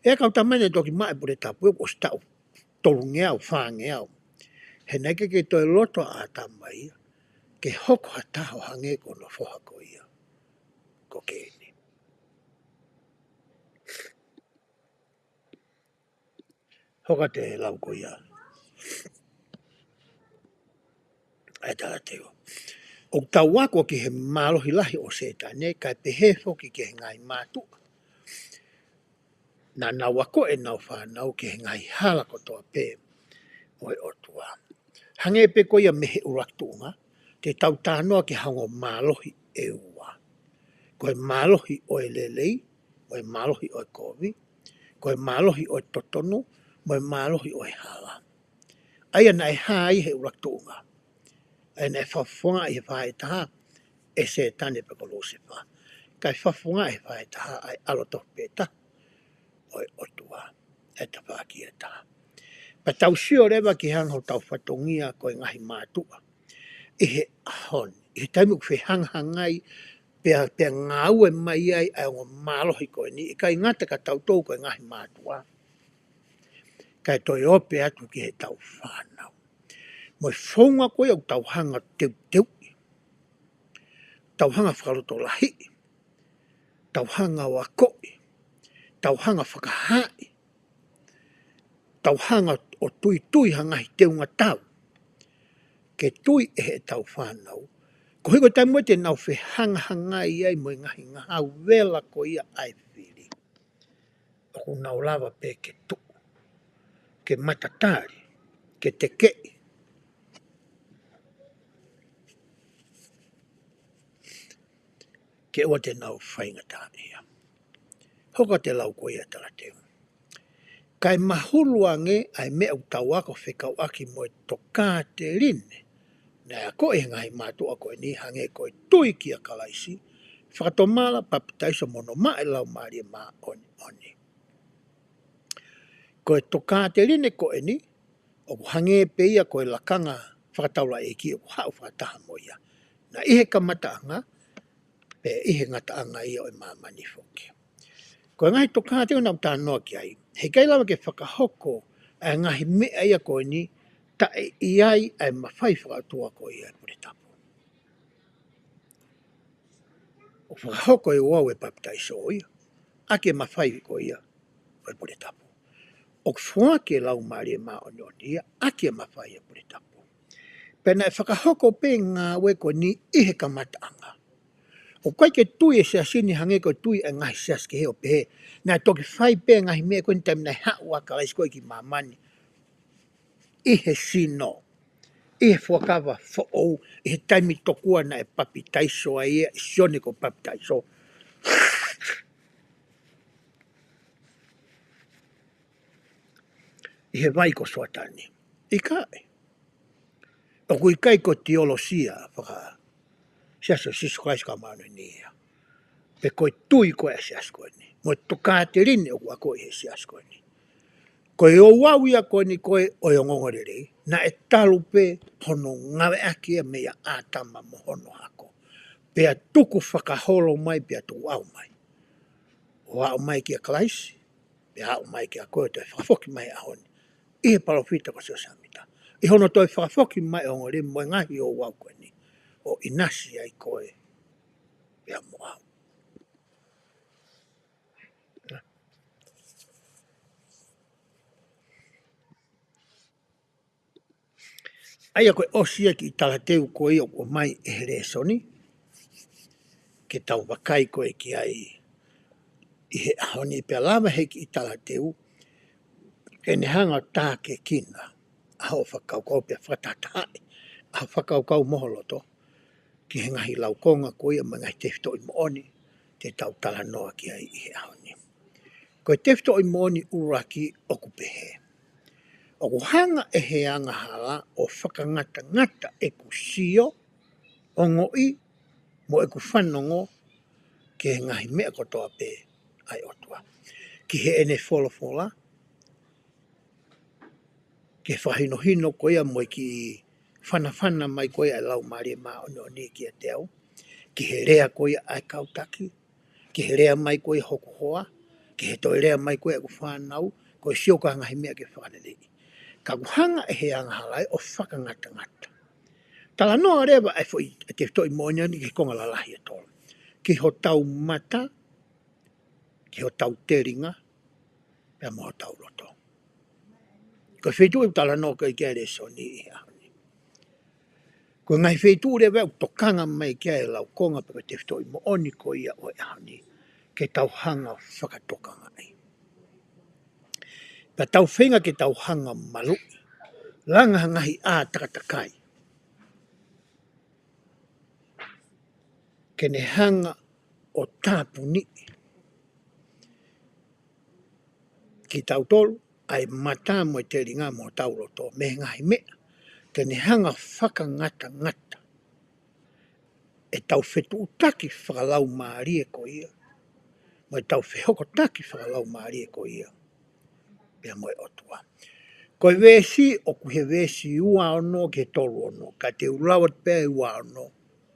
ʻE kau tama naʻe toki maʻu e pule tapu ʻoku ʻosi taʻu tolungeau, fāngeau. He naʻe ʻikai ke toe loto ʻa ʻĀtama ia ke hoko ha taha ʻo hangē ko hono foha ko ia ko Keini. Hoko atu e lau ko ia ʻa e talateu. ʻOku tau ako ki he mālohi lahi ʻo Sētane, kae pehē foki ki he ngaahi mātuʻa naʻa nau akoʻi ʻenau fānau ki he ngaahi hala kotoa pē ʻo e ʻOtua. Hangē pē ko ia mei he ʻuluaki tuʻunga, te tau talanoa ki he ongo mālohi ʻe ua. Ko e mālohi ʻo e lelei, mo e mālohi ʻo e kovi, ko e mālohi ʻo e totonu, mo e mālohi ʻo e hala. ʻA ia naʻe hā ia he ʻuluaki tuʻunga. ʻA ia naʻe fakafofongaʻi he faʻahitaha ʻe Sētane pe ko Lusifā. Kae fakafofongaʻi he faʻahitaha ʻa e ʻAlo tofu pē taha ʻo e ʻOtua, ʻa e tafaʻaki ʻe taha. Pea tau sio leva ki he anga hotau fatongia ko e ngaahi mātuʻa ʻi he ʻaho ni, ʻi he taimi ʻoku fehangahangai pea, pea ngāue mai ai ʻa e ongo mālohi ko eni, ʻikai ngata kia tautolu ko e ngaahi mātuʻa, kae toe ope atu ki heʻetau fānau. Mo e founga ko ia ʻoku tau hanga ʻo teuteuʻi, tau hanga ʻo fakalotolahiʻi, tau hanga ʻo akoʻi, tau hanga ʻo fakahaaʻi, tau hanga ʻo tuitui ha ngaahi teunga tau ke tui ʻe heʻetau fānau. Koeʻuhi ko e taimi ʻoku nau fehangahangai ai mo e ngaahi ngahau vela ko ia ʻa e fili, ʻoku nau lava pē ke tuʻu, ke matatali, ke tekeʻi, ke ʻoua te nau faingataʻaʻia. Hoko atu e lau ko ia ʻa e talateu. Kae mahulu ange ʻa e meʻa ʻoku tau ako fekauʻaki mo e tokāteline naʻe akoʻi ʻe he ngaahi mātuʻa ko eni, hangē ko e tui kia Kalaisi, fakatomala, papitaiso mo hono maʻu e Laumālie Māʻoniʻoni. Ko e tokāteline ko eni, ʻoku hangē pē ia ko e lakanga fakataulaʻeiki ʻoku haʻu fakataha mo ia. Naʻe ʻi he kamataʻanga, pea ʻi he ngataʻanga ia ʻo e māmani foki. Ko e ngaahi tokāteline naʻa ku talanoa ki ai, heʻikai lava ke fakahoko ʻa e ngaahi meʻa ia ko eni taʻe ʻi ai ʻa e mafai fakaʻotua ko ia ʻo e pule tapu. Fakahoko e ouau e papitaiso ia ʻaki e mafai ko ia ʻo e pule tapu. ʻOku foaki e Laumālie Māʻoniʻoni ia ʻaki e mafai e pule tapu. Pea naʻe fakahoko pē ngāue ko eni ʻi he kamataʻanga. ʻOku ʻikai ke tui e siasi ni hangē ko e tui e ngaahi siasi kehe ʻo pehē naʻe toki fai pē ngaahi meʻa ko eni taimi naʻe haʻu ʻa Kalaisi ko ē ki māmani ʻi he sino, ʻi he fuakava foʻou, ʻi he taimi tokua naʻe papitaiso ai ʻe Sione ko e papitaiso ʻi he vai ko Soatani. ʻIkai. ʻOku ʻikai ko e teolosia faka-Siasi ʻo Sīsū Kalaisi ko e Māʻoniʻoni ia. Pe ko e tui ko ē ʻa e siasi ko eni. Mo e tokāteline ʻoku ako ʻi he siasi ko eni. Ko e ouau ia ko eni ko ē ʻo e ongoongolelei, naʻe talu pē hono ngāueʻaki ia meia ʻĀtama mo hono hako. Pea tuku fakaholo mai, pea tuku ʻau mai. ʻO aʻu mai kia Kalaisi, pea aʻu mai kia koe ʻo toe fakafoki mai he ʻaho ni ʻi he palōfita ko Siosefa Sāmita. ʻI hono toe fakafoki mai ʻo ngoli mo e ngaahi ouau ko eni ʻo ʻinasi ai koe pea mo au. ʻA ia ko e ʻosi ia e kiʻi talateu ko ia ʻoku ʻomai ʻe he lēsoni ke tau vakai ko ē ki ai ʻi he ʻaho ni, pea lava he kiʻi talateu ke ne hanga ʻo tākiekina ʻa hoʻo fakakaukau pea fakatahatahaʻi ʻa hoʻo fakakaukau mo ho loto ki he ngaahi laukonga ko ia mo e ngaahi tefitoʻi moʻoni te tau talanoa ki ai ʻi he ʻaho ni. Ko e tefitoʻi moʻoni ʻuluaki ʻoku pehē: ʻOku hanga ʻe he angahala ʻo fakangatangata ʻeku sio, ongoʻi, mo ʻeku fanongo ki he ngaahi meʻa kotoa pē ʻa e ʻOtua, ki heʻene folofola, ki he fakahinohino ko ia mo e kiʻi fanafana mai ko ia ʻa e Laumālie Māʻoniʻoni kiate au, ki he lea ko ia ʻa e kau taki, ki he lea mai ko ia hoku hoa, ki he toe lea mai ko ia ʻeku fānau, ko e sio ki ha ngaahi meʻa ke fakaleleiʻi. Ka ʻoku hanga ʻe he angahala ia ʻo fakangatangata. Talanoa leva ʻa e foʻi, ʻa e tefitoʻi moʻoni ni ki he konga lalahi ʻe tolu. Ki hotau mata, ki hotau telinga, pea mo hotau loto. Ko e feituʻu ʻoku talanoa ko ē ki ai e lēsoni ʻi he ʻaho ni. Ko e ngaahi feituʻu leva ʻoku tokanga mai ki ai e laukonga pe ko e tefitoʻi moʻoni ko ia ʻo e ʻaho ni, ke tau hanga ʻo fakatokangaʻi. Pea tau feinga ke tau hanga ʻo maluʻi, langa ha ngaahi ʻā takatakai ke ne hanga ʻo tāpuniʻi kitautolu, ʻa e mata mo e telinga mo hotau loto, mei he ngaahi meʻa ke ne hanga ʻo fakangatangata ʻetau fetuʻutaki fakalaumālie ko ia, mo ʻetau fehokotaki fakalaumālie ko ia pea mo e ʻOtua. Ko e veesi ʻoku ʻi he veesi ua ono ki he tolu ono, ka te u lau atu pē ʻa e ua ono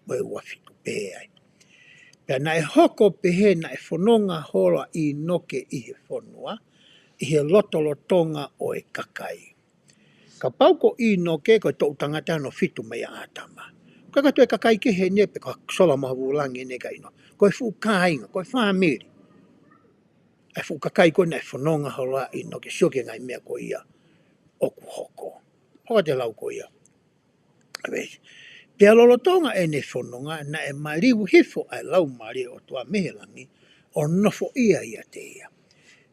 mo e ua fitu pē ai. Pea naʻe hoko ʻo pehē naʻe fononga holo ʻa ʻĪnoke ʻi he fonua, ʻi he lotolotonga ʻo e kakai. Kapau ko ʻĪnoke ko e toʻu tangata hono fitu meia ʻĀtama, ko e kau atu e kakai kehe eni pe ko ha sola mo ha vūlangi eni ka ʻInoke. Ko e fuʻu kāinga, ko e fāmili ʻa e fuʻu kakai ko ē naʻe fononga holo ai ʻa ʻĪnoke, sio ki he ngaahi meʻa ko ia ʻoku hoko. Hoko atu e lau ko ia. Veesi: Pea lolotonga ʻene fononga, naʻe maliu hifo ʻa e Laumālie ʻo e ʻOtua mei he langi, ʻo nofoʻia ʻiate ia.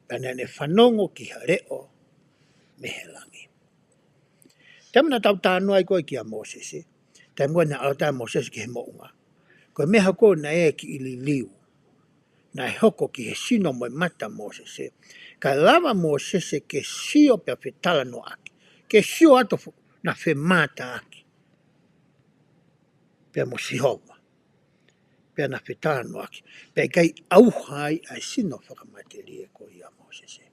Pea naʻa ne fanongo ki ha leʻo mei he langi. Taimi naʻa tau talanoa ai ko ē kia Mōsese, taimi ko ē naʻe ʻalu atu ai ʻa Mōsese ki he moʻunga, ko e meʻa hoko naʻe kiʻi liliu naʻe hoko ki he sino mo e mata ʻo Mōsese, kae lava ʻa Mōsese ke sio pea fetalanoaʻaki, ke sio atu fu-, naʻa femātaaki pea mo Sihova, pea naʻa fetalanoaʻaki, pea ʻikai ʻauha ai ʻa e sino fakamatelie ko ia ʻo Mōsese.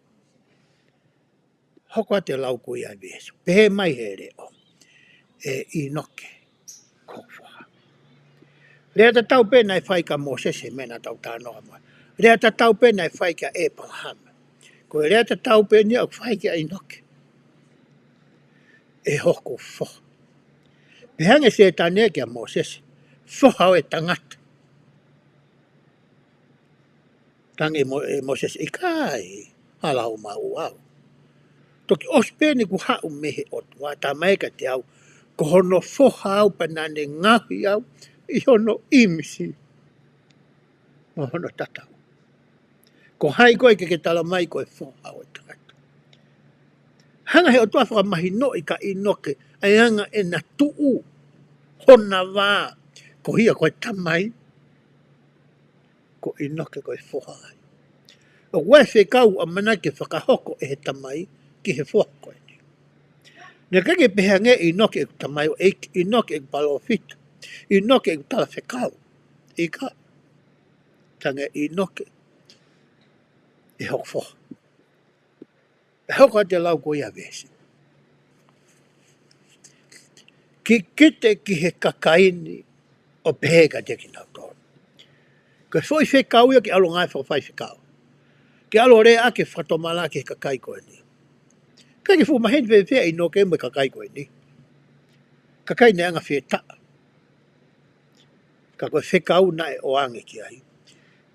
Hoko atu e lau ko ia ʻa e veesi. Pehē mai he leʻo: ʻE ʻĪnoke, ko hoku foha. Lea tatau pē naʻe fai kia Mōsese, meʻa naʻa tau talanoa mai. Lea tatau pē naʻe fai kia ʻĒpalahame. Ko e lea tatau pē eni ʻoku fai kia ʻĪnoke: ʻE hoku foha. Pehē ange ʻe Sētane kia Mōsese: Foha ʻo e tangata. Talaange mo, ʻe Mōsese, ʻikai, hala ʻo maʻu au. Toki ʻosi pē eni kuo haʻu mei he ʻOtua, talamai kiate au, ko hono foha au pea naʻa ne ngaohi au ʻi hono ʻīmisi mo hono tatau. Ko hai koe ke ke talamai ko e foha ʻo e tangata? Hanga he ʻOtua fakamahinoʻi kia ʻĪnoke ʻa e anga ʻena tuʻu, hona vā, ko ia ko e tamai, ko ʻĪnoke ko e foha ai. ʻOku ʻi ai e fekau ʻamanaki ke fakahoko ʻe he tamai ki he foha ko eni. Naʻe ʻikai ke pehē ange ʻe ʻĪnoke ʻeku tamai ʻo ʻeiki, ʻĪnoke ʻeku palōfita, ʻĪnoke ʻeku talafekau. ʻIkai, talaange ʻe ʻĪnoke ʻe hoku foha. Pea hoko atu e lau ko ia veesi. Kikite ki he kakai ni ʻo pehē kiate kinautolu. Ko e foʻi fekau ia ke ʻalu ʻo ngāue fakafaifekau. Ke ʻalu ʻo lea ʻaki e fakatomala ki he kakai ko eni. ʻIkai ke fuʻu maheni fēfē ʻa ʻĪnoke mo e kakai ko eni. Kakai naʻe anga fetaʻa. Ka ko e fekau naʻe ʻoange ki ai.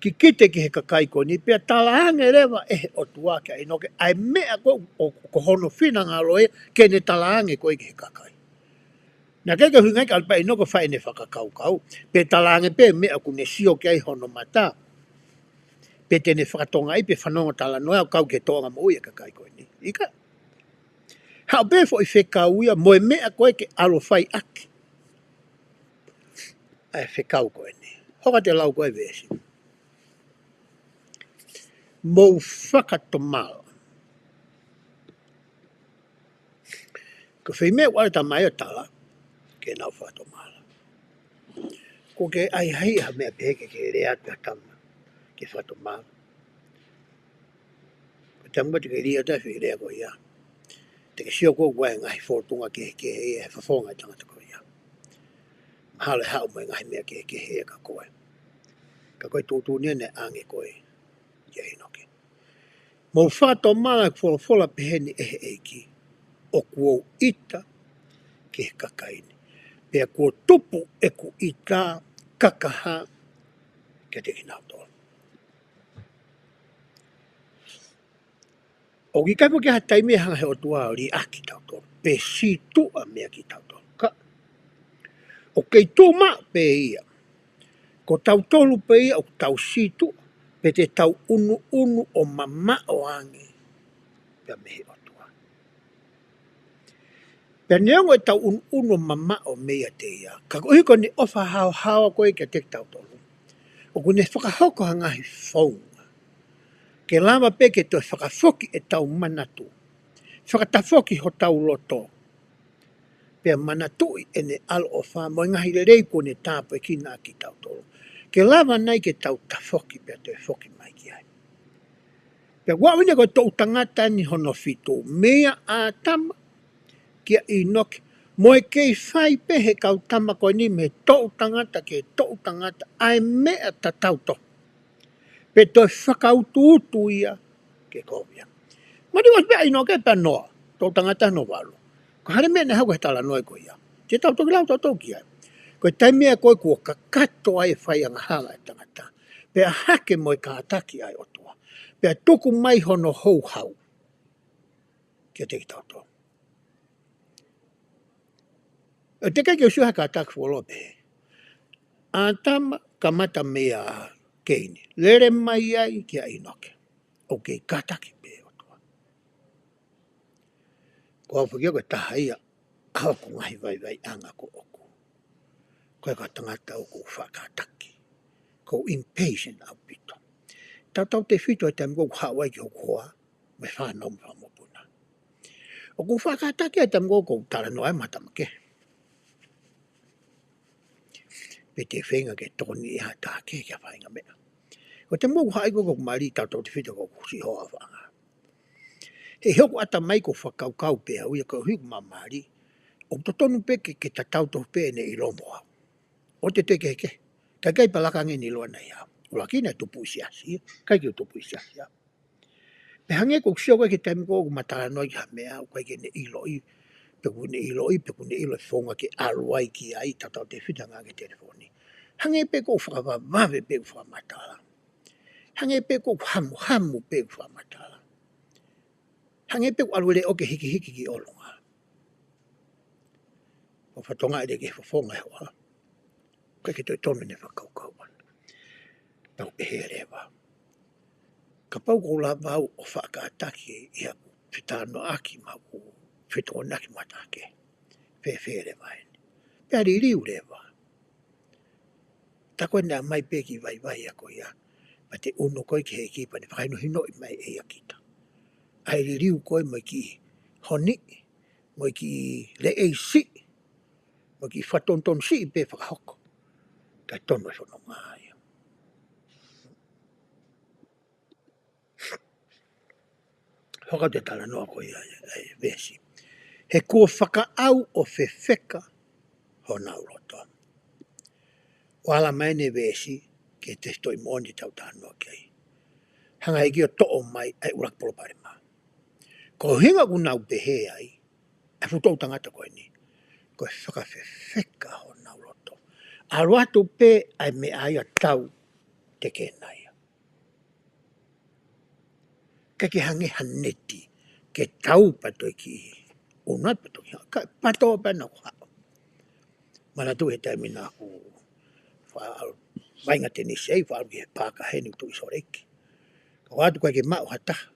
Kikite ki he kakai ko eni, pea talaange leva ʻe he ʻOtua kia ʻĪnoke ʻa e meʻa ko, ʻo, ko hono finangalo ia ke ne talaange ko ē ki he kakai. Naʻe ʻikai ke ʻuhinga ia ke ʻalu pē ʻa ʻĪnoke ʻo fai ʻene fakakaukau, pe talaange pē meʻa ʻoku ne sio ki ai hono mata, pe te ne fakatokangaʻi pe fanongo talanoa ʻo kau ki he tōʻonga moʻui ʻa e kakai ko eni. ʻIkai. Haʻu pē foʻi fekau ia mo e meʻa ko ē ke ʻalu ʻo fai ʻaki ʻa e fekau ko eni. Hoko atu e lau ko e veesi. Mou fakatomala. Ko e foʻi meʻa ʻoku ʻalu e tamai ʻo tala ke nau fakatomala. Ko e ʻai ha meʻa pehē ke ke lea atu ha tama ke fakatomala. Ko e taimi ʻoku te ke lea atu ai e foʻi lea ko ia, te ke sio ko ē ʻoku ʻi ai e ngaahi fōtunga kehekehe ia he fofonga e tangata ko ia. Mahalo ʻe haʻu mo e ngaahi meʻa kehekehe ia kia koe. Ka ko e tuʻutuʻuni ʻeni ʻa e ʻoange ko ē kia ʻĪnoke. Mou fakatomala, ʻoku folofola pehē ni ʻe he ʻEiki, ʻoku ou ʻita ki he kakai ni, pea kuo tupu ʻeku ʻita kakaha kiate kinautolu. ʻOku ʻikai foki ha taimi ʻe hanga he ʻOtua ʻo liʻaki kitautolu, pe sītuʻa meʻa kitautolu. Ka, ʻoku kei tuʻu maʻu pē ia. Ko tautolu pē ia ʻoku tau sītuʻa, pe te tau ʻunuʻunu ʻo mamaʻo ange pea mei he ʻOtua. Pea neongo ʻetau ʻunuʻunu ʻo mamaʻo meiate ia, ka koeʻuhi ko ʻene ʻofa haohaoa ko ē kiate kitautolu, ʻoku ne fakahoko ha ngaahi founga ke lava pē ke toe fakafoki ʻetau manatu, fakatafoki hotau loto, pea manatuʻi ʻene ʻaloʻofa mo e ngaahi lelei kuo ne tāpuekina kitautolu, ke lava nai ke tau tafoki pea toe foki mai ki ai. Pea ʻoku ʻi ai ʻeni ko e toʻu tangata ʻeni hono fitu, meia ʻĀtama kia ʻĪnoke, mo e kei fai pē he kau tama ko eni mei he toʻu tangata ki he toʻu tangata ʻa e meʻa tatau tofu, pe toe fakautuutu ia ke kovi ange. Mani ua pea ʻInoke pea Noa, toʻu tangata hono valu. Ko e hā e meʻa naʻe hoko he talanoa ko ia? Te tau toki lau tautolu ki ai. Ko e taimi ia ko ē kuo kakato ai e fai angahala ʻa e tangata, pea hake mo e kātaki ʻa e ʻOtua, pea tuku mai hono houhau kiate kitautolu. ʻE teʻeki ke u sio he kātaki fuoloa pē. ʻĀtama kamata meia Keini, lele mai ai kia ʻInoke, ʻoku kei kātaki pē ʻOtua. Ko au foki ko e taha ia ʻa hoku ngaahi vaivaiʻanga ko ʻoku, ko e kau tangata ʻoku faʻa kātaki. Ko e impatient ʻaupito. Tautautefito he taimi ko ē ʻoku haʻu ai ki hoku hoa mo e fānau mo e fanga mokopuna. ʻOku faʻa kātaki he taimi ko ē ʻoku ou talanoa ai mo ha tama kehe, pe te u feinga ke tokoni ʻi ha taha kehe ki ha faʻahinga meʻa. Ko e taimi ko ē ʻoku haʻu ai ko ē ʻoku ou mali, tautautefito ko ʻeku siʻi hoa ʻofaʻanga, he ʻi hoku ʻatamai ʻoku ou fakakaukau pē au ia, koeʻuhi ʻoku ma mali, ʻoku totonu pē ke, ke tatau tofu pē ʻene ʻilo mo au. ʻOua te te kehekehe. Kae ʻikai pē laka ange ʻene ʻilo ʻana ia. ʻUluaki naʻe tupu ʻi siasi, ʻikai ke u tupu ʻi siasi au. Pea hangē ko ʻeku sio ko ē ki he taimi ko ē ʻoku ma talanoa ki ha meʻa, ʻoku ʻikai ke ne ʻiloʻi pe ʻoku ne ʻiloʻi, pe ʻoku ne ʻilo e founga ke ʻalu ai ki ai, tautautefito he ngāue telefoni. Hangē pē ʻoku ou fakavavevave pē ʻeku fakamatala. Hangē pē ʻoku hamuhamu pē ʻeku fakamatala. Hangē pē ʻoku ʻalu e leʻo ke hikihiki ki ʻolunga. ʻO fatongia ʻi he fofonga ʻo e hoa. ʻIkai ke toe tonu ʻene fakakaukau ʻana. Tau pehē leva. Kapau ʻoku ou lava au ʻo fakakātaki ʻi haʻaku fetalanoaʻaki mo haʻaku fetokoniʻaki mo ha taha kehe. Fēfē leva eni. Pea liliu leva. Tā ko ē naʻe ʻomai pē kiʻi vaivai ʻa ko ia. Pea te u ʻunu ko ē ki he ʻEiki pea ne fakahinohinoʻi mai ʻe ia kita. ʻA e liliu ko ē mo e kiʻi honi, mo e kiʻi leʻei siʻi, mo e kiʻi fakatonutonu siʻi pē fakahoko. Kae tonu e fononga ia. Hoko atu e talanoa ko ia ʻa e veesi. He kuo fakaʻau ʻo fefeka honau loto. ʻO ala mai ʻene veesi ki he tefitoʻi moʻoni te tau talanoa ki ai. Hanga ʻe he ʻEiki ʻo toʻo mai ʻa e ʻuluaki palopalema. Ko e ʻuhinga ʻoku nau pehē ai, ʻa e fuʻu toʻu tangata ko eni. Ko e fakafefeka honau loto. ʻAlu atu pē ʻa e meʻa ia tau tekena ia. ʻIkai ke hangē ha neti, ke tau pē toe kiʻi ʻunu pē toe kiʻi, ka pato pē naʻa ku haʻu. Manatuʻi he taimi naʻa ku faʻa vaʻinga tenisi ai, faʻa ki he paaka heni Tuʻi Sōleki. Ka ʻoatu ko ē ke maʻu ha taha,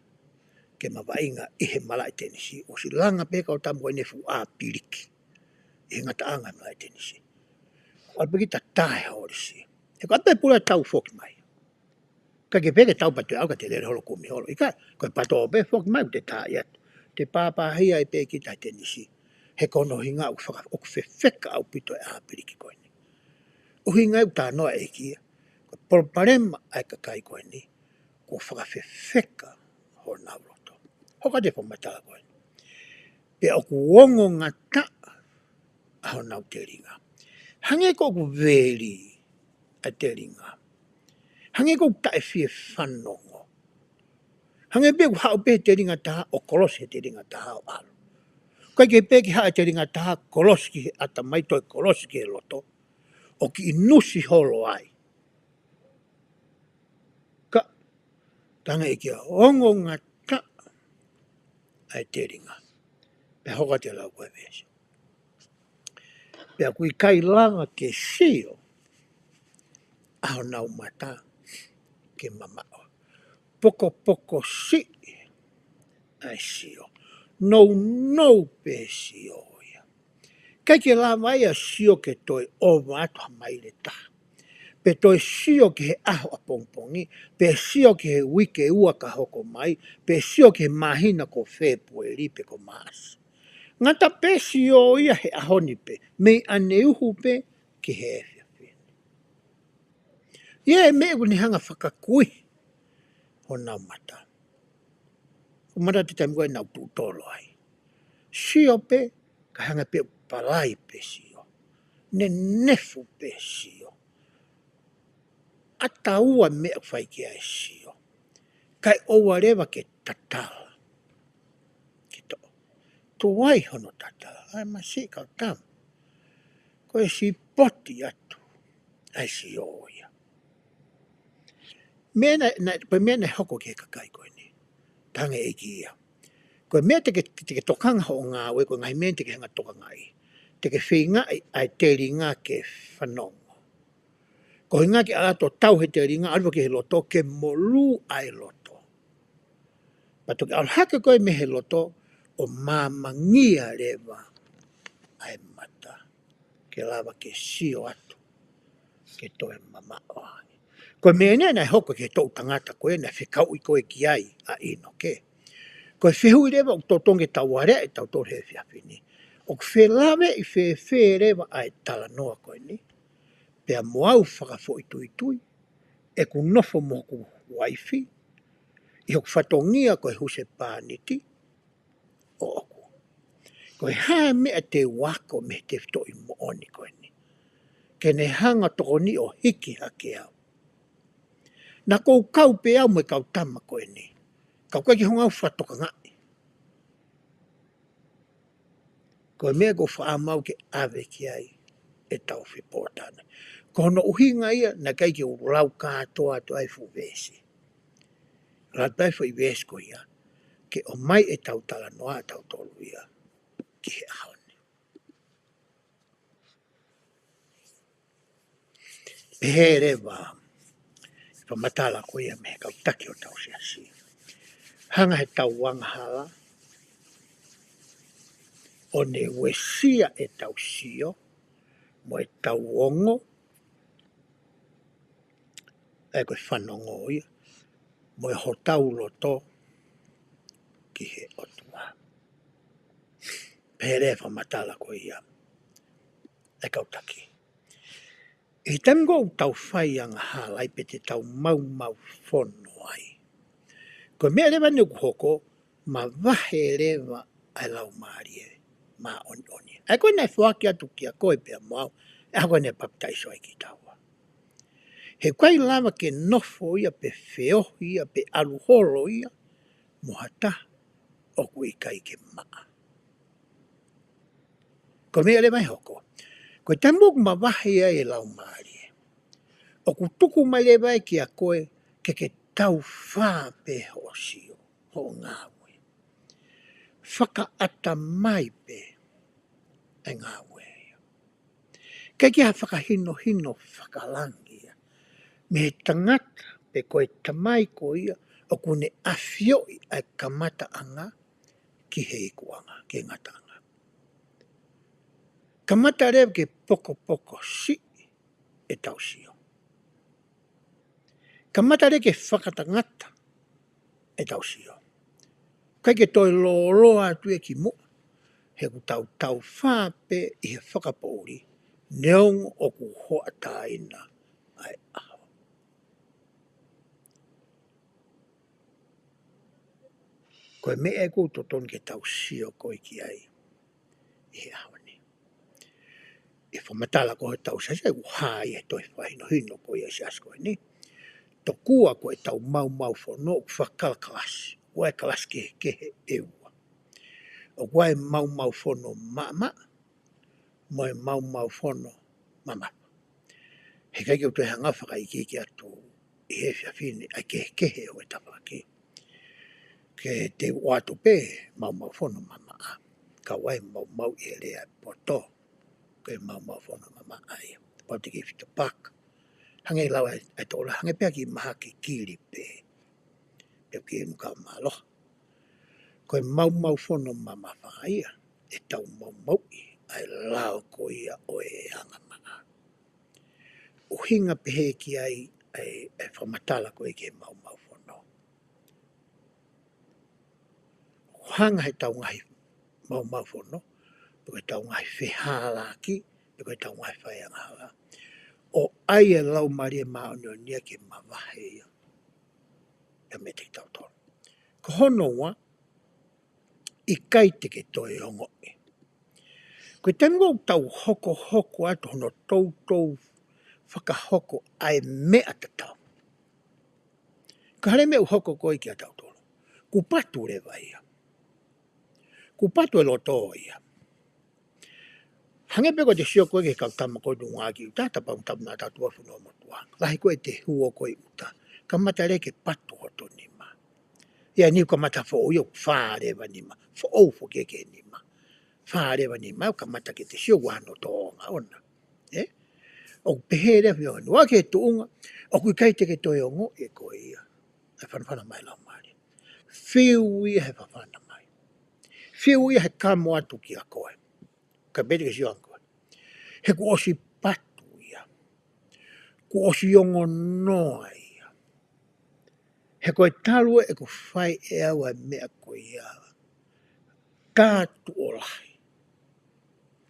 ke ma vaʻinga ʻi he malaʻe tenisi, ʻosi langa pē kau tama ko eni e fuʻu ʻāpiliki. ʻI he ngataʻanga e malaʻe tenisi. ʻO ʻalu pē kita tae holisi. He ko e pē pula tau foki mai. Ka ke peke tau patu au ka te lele holo kumi holo. ʻIkai, ko e pato pē foki mai te tā ia. Te pāpāhia ai pē kita he tenisi. He ko hono ʻuhinga ʻoku faka-, ʻoku fefeka ʻaupito e ʻāpiliki ko eni. ʻUhinga ʻoku talanoa e ʻEiki ia. Ko e palopalema ʻa e kakai ko eni. Kuo fakafefeka honau loto. Hoko atu e fakamatala ko eni. Pea ʻoku ongongataʻa ʻa honau telinga. Hangē ko ʻoku veli ʻa e telinga. Hangē ko ʻoku taʻefie fanongo. Hangē pē ʻoku haʻu pē he telinga taha ʻo kolosi he telinga taha ʻo ʻalu. ʻIkai ke pē ke haʻu e telinga taha kolosi ki he ʻatamai toe kolosi ki he loto. ʻO kiʻi nusi holo ai. Ka, tanga e kia ongongataʻa ʻa e telinga. Pea hoko atu e lau ko e veesi. Pea ʻoku ʻikai lava ke sio ʻa honau mata ke mamaʻo. Pokopoko siʻi ʻa e sio. Nounou pē sio ia. ʻIkai ke lava ia sio ke toe ʻova atu ha maile taha. Pe toe sio ki he ʻaho ʻapongipongi, pe sio ki he uike ua ka hoko mai, pe sio ki he māhina ko Fēpueli pe ko Maʻasi. Ngata pē sio ia he ʻaho ni pē, mei ʻaneuhu pē ki he efiafi ni. ʻA ia e meʻa ʻoku ne hanga fakakui honau mata. Ko e mata te taimi ko ē naʻa ku tuʻu tolo ai. Sio pē, ka hanga pē ʻo palai pē sio. Nenefu pē sio. ʻAtaua meʻa ʻoku fai ki ai e sio. Kae ʻoua leva ke tatala. Ke toʻo. Tuai hono tatala. ʻAi masiʻi kau tama. Ko e sipoti atu. ʻAi sio ia. Meʻa naʻe, naʻe, pea meʻa naʻe hoko ki he kakai ko eni. Tanga e kia. Ko e meʻa te ke, te ke tokanga hoʻo ngāue, ko e ngaahi meʻa te ke hanga tokangaʻi. Te ke feingaʻi ʻa e telinga ke fanongo. Ko e ʻuhinga ke ʻalu atu ʻo tau he telinga, ʻalu ki he loto ke molū ʻa e loto. Pea toki ʻalu hake ko ē mei he loto, ʻo māmangia leva ʻa e mata. Ke lava ke sio atu. Ke toe mamaʻo ange. Ko e meʻa eni naʻe hoko ki he toʻu tangata ko ē naʻe fekauʻi ko ē ki ai ʻa ʻInoke. Ko e fehuʻi leva ʻoku totonu ke tau aleaʻi ʻe tautolu he efiafi ni. ʻOku felāveʻi fēfē leva ʻa e talanoa ko eni. Pea mo au fakafoʻituitui. ʻEku nofo mo hoku uaifi. ʻI hoku fatongia ko e husepāniti. ʻOku. Ko e hā e meʻa te u ako mei he tefitoʻi moʻoni ko eni. Ke ne hanga tokoni ʻo hiki hake au. Naʻa ku kau pē au mo e kau tama ko eni. Ka ʻoku ʻikai ke hanga au fakatokangaʻi. Ko e meʻa ʻoku ou faʻa mau ke ʻave ki ai ʻetau fepōtalanoaʻaki. Ko hono ʻuhinga ia naʻe ʻikai ke u lau kātoa atu ʻa e fuʻu veesi. Lau pē foʻi veesi ko ia, ke ʻomai ʻetau talanoa ʻatautolu ia ki he ʻaho ni. Pehē leva e fakamatala ko ia mei he kau taki ʻo hotau siasi. Hanga heʻetau angahala ʻo ne uesia ʻetau sio, mo ʻetau ongo, ʻa ia ko e fanongo ia, mo e hotau loto ki he ʻOtua. Pehē leva e fakamatala ko ia ʻa e kau taki. ʻI he taimi ʻoku tau fai angahala ai pe te tau maumau fono ai, ko e meʻa leva eni ʻoku hoko, mavahe leva ʻa e Laumālie Māʻoniʻoni. ʻA ia ko e naʻe foaki atu kia koe pea mo au, ʻa ia ko e naʻe papitaiso ai kitaua. He ʻoku ʻikai lava ke nofo ia pe feohi ia pe ʻalu holo ia mo ha taha ʻoku ʻikai ke maʻa. Ko e meʻa leva ʻe hoko, ko e taimi ʻoku mavahe ai e Laumālie, ʻoku tuku mai leva ia kia koe ke ke taufā pē hoʻo sio, hoʻo ngāue. Fakaʻatamai pē e ngāue ia. ʻIkai ke ʻi ai ha fakahinohino fakalangi ia mei he tangata pe ko e tamai ko ia ʻoku ne ʻafioʻi ʻa e kamataʻanga ki he ikuʻanga, ki he ngataʻanga. Kamata leva ke pokopoko siʻi ʻetau sio. Kamata leva ke fakatangata ʻetau sio. ʻIkai ke toe lōloa atu ia ki muʻa, he ʻoku tau taufā pē ʻi he fakapoʻuli, neongo ʻoku hoʻatāina ʻa e ʻaho. Ko e meʻa ʻoku totonu ke tau sio ko ē ki ai ʻi he ʻaho ni. ʻI he fakamatala ko ē hotau siasi, ʻoku hā ia he toe fakahinohino ko ia ʻa e siasi ko eni. Tokua ko ʻetau maumau fono ʻoku fakakalakalasi, ʻoku ʻi ai e kalasi kehekehe ʻe ua. ʻOku ʻi ai e maumau fono maʻamaʻa, mo e maumau fono mamafa. He ʻikai ke u toe hanga ʻo fakaikiiki atu ʻi he efiafi ni ʻa e kehekehe ʻo e tafaʻaki. Ke te u ʻoatu pē maumau fono mamaʻa, ka ʻoku ʻi ai e maumau ʻi he lea poto, ko e maumau fono mamaʻa ia. Pau te ke fita paka. Hangē lau ʻa e, ʻa e tō lahi, hangē pē ha kiʻi mahaki kili pē. Pea ke inu ka mālohi. Ko e maumau fono mamafa ia, ʻetau maumauʻi ʻa e lao ko ia ʻo e angamaʻa. ʻUhinga pehē ki ai ʻa e, ʻa e fakamatala ko ē ki he maumau fono. ʻOku hanga heʻetau ngaahi maumau fono, pe ko ʻetau ngaahi fehālaaki, pe ko ʻetau ngaahi fai angahala, ʻo ʻai e Laumālie Māʻoniʻoni ia ke mavahe ia ia meiate kitautolu. Ko hono ua, ʻikai te ke toe ongoʻi. Ko e taimi ʻoku tau hokohoko atu hono toutou fakahoko ʻa e meʻa tatau, ka hale meʻa ʻoku hoko ko ē kia tautolu, kuo patu leva ia. Kuo patu e loto ia. Hangē pē ko ʻete sio ko ē ki he kau tama ko ē ʻi ʻuta, tapa tama na tatua funu motuʻa. Lahi ko ē ʻete huo ko ē ʻi ʻuta, kamata leva ke patu hoto nima. ʻI ai e niʻihi kamata foʻou ia ʻoku fā leva nima. Foʻou foki ki he nima. Fā leva nima, ʻo kamata ke te sio ʻoku ʻi ai hono tōʻonga ʻona. ʻE? ʻOku pehē leva ia ʻo ʻoua ke tuʻunga, ʻoku ʻikai te ke toe ongoʻi ʻe koe ia ʻa e fanafana mai Laumālie. Fiu ia he fafana mai. Fiu ia he kamo atu kia koe. Ka pete ke sio ange koe. He kuo ʻosi patu ia. Kuo ʻosi ongonoa ia. He ko e talu ʻeku fai ʻe au ʻa e meʻa ko ia, ka tuʻo lahi,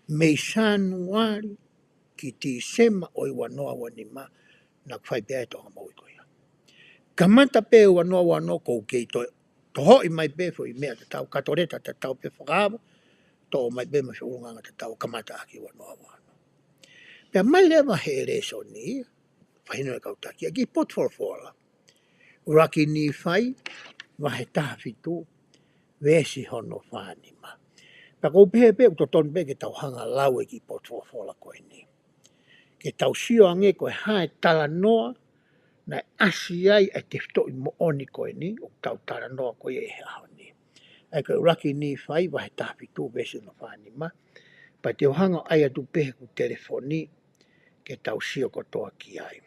mei Sānuali ki Tīsema ʻo e ua noa ua nima, naʻa ku fai pē ʻa e toʻonga moʻui ko ia. Kamata pē ua noa ua ono ʻoku ou kei toe tohoʻi mai pē foʻi meʻa tatau, kato leta tatau pe fakaava, toʻo mai pē mo e foʻi ʻulungaanga tatau, kamata ʻaki ua noa ua ono. Pea mai leva he lēsoni, fakahinohino ʻe he kau taki, ʻa e kiʻi potu folofola. ʻUluaki Nīfai, vahe taha fitu, veesi hono fā nima. Pea ʻoku ou pehē pē ʻoku totonu pē ke tau hanga ʻo lau e kiʻi potu folofola ko eni, ke tau sio ange ko e hā e talanoa Naʻe ʻasi ai ʻa e tefitoʻi moʻoni ko eni ʻoku tau talanoa ko ia he ʻaho ni. ʻA ia ko e ʻuluaki Nīfai vahe taha fitu veesi hono fā nima. Pea te u hanga ʻo ʻai atu pē heʻeku telefoni ke tau sio kotoa ki ai.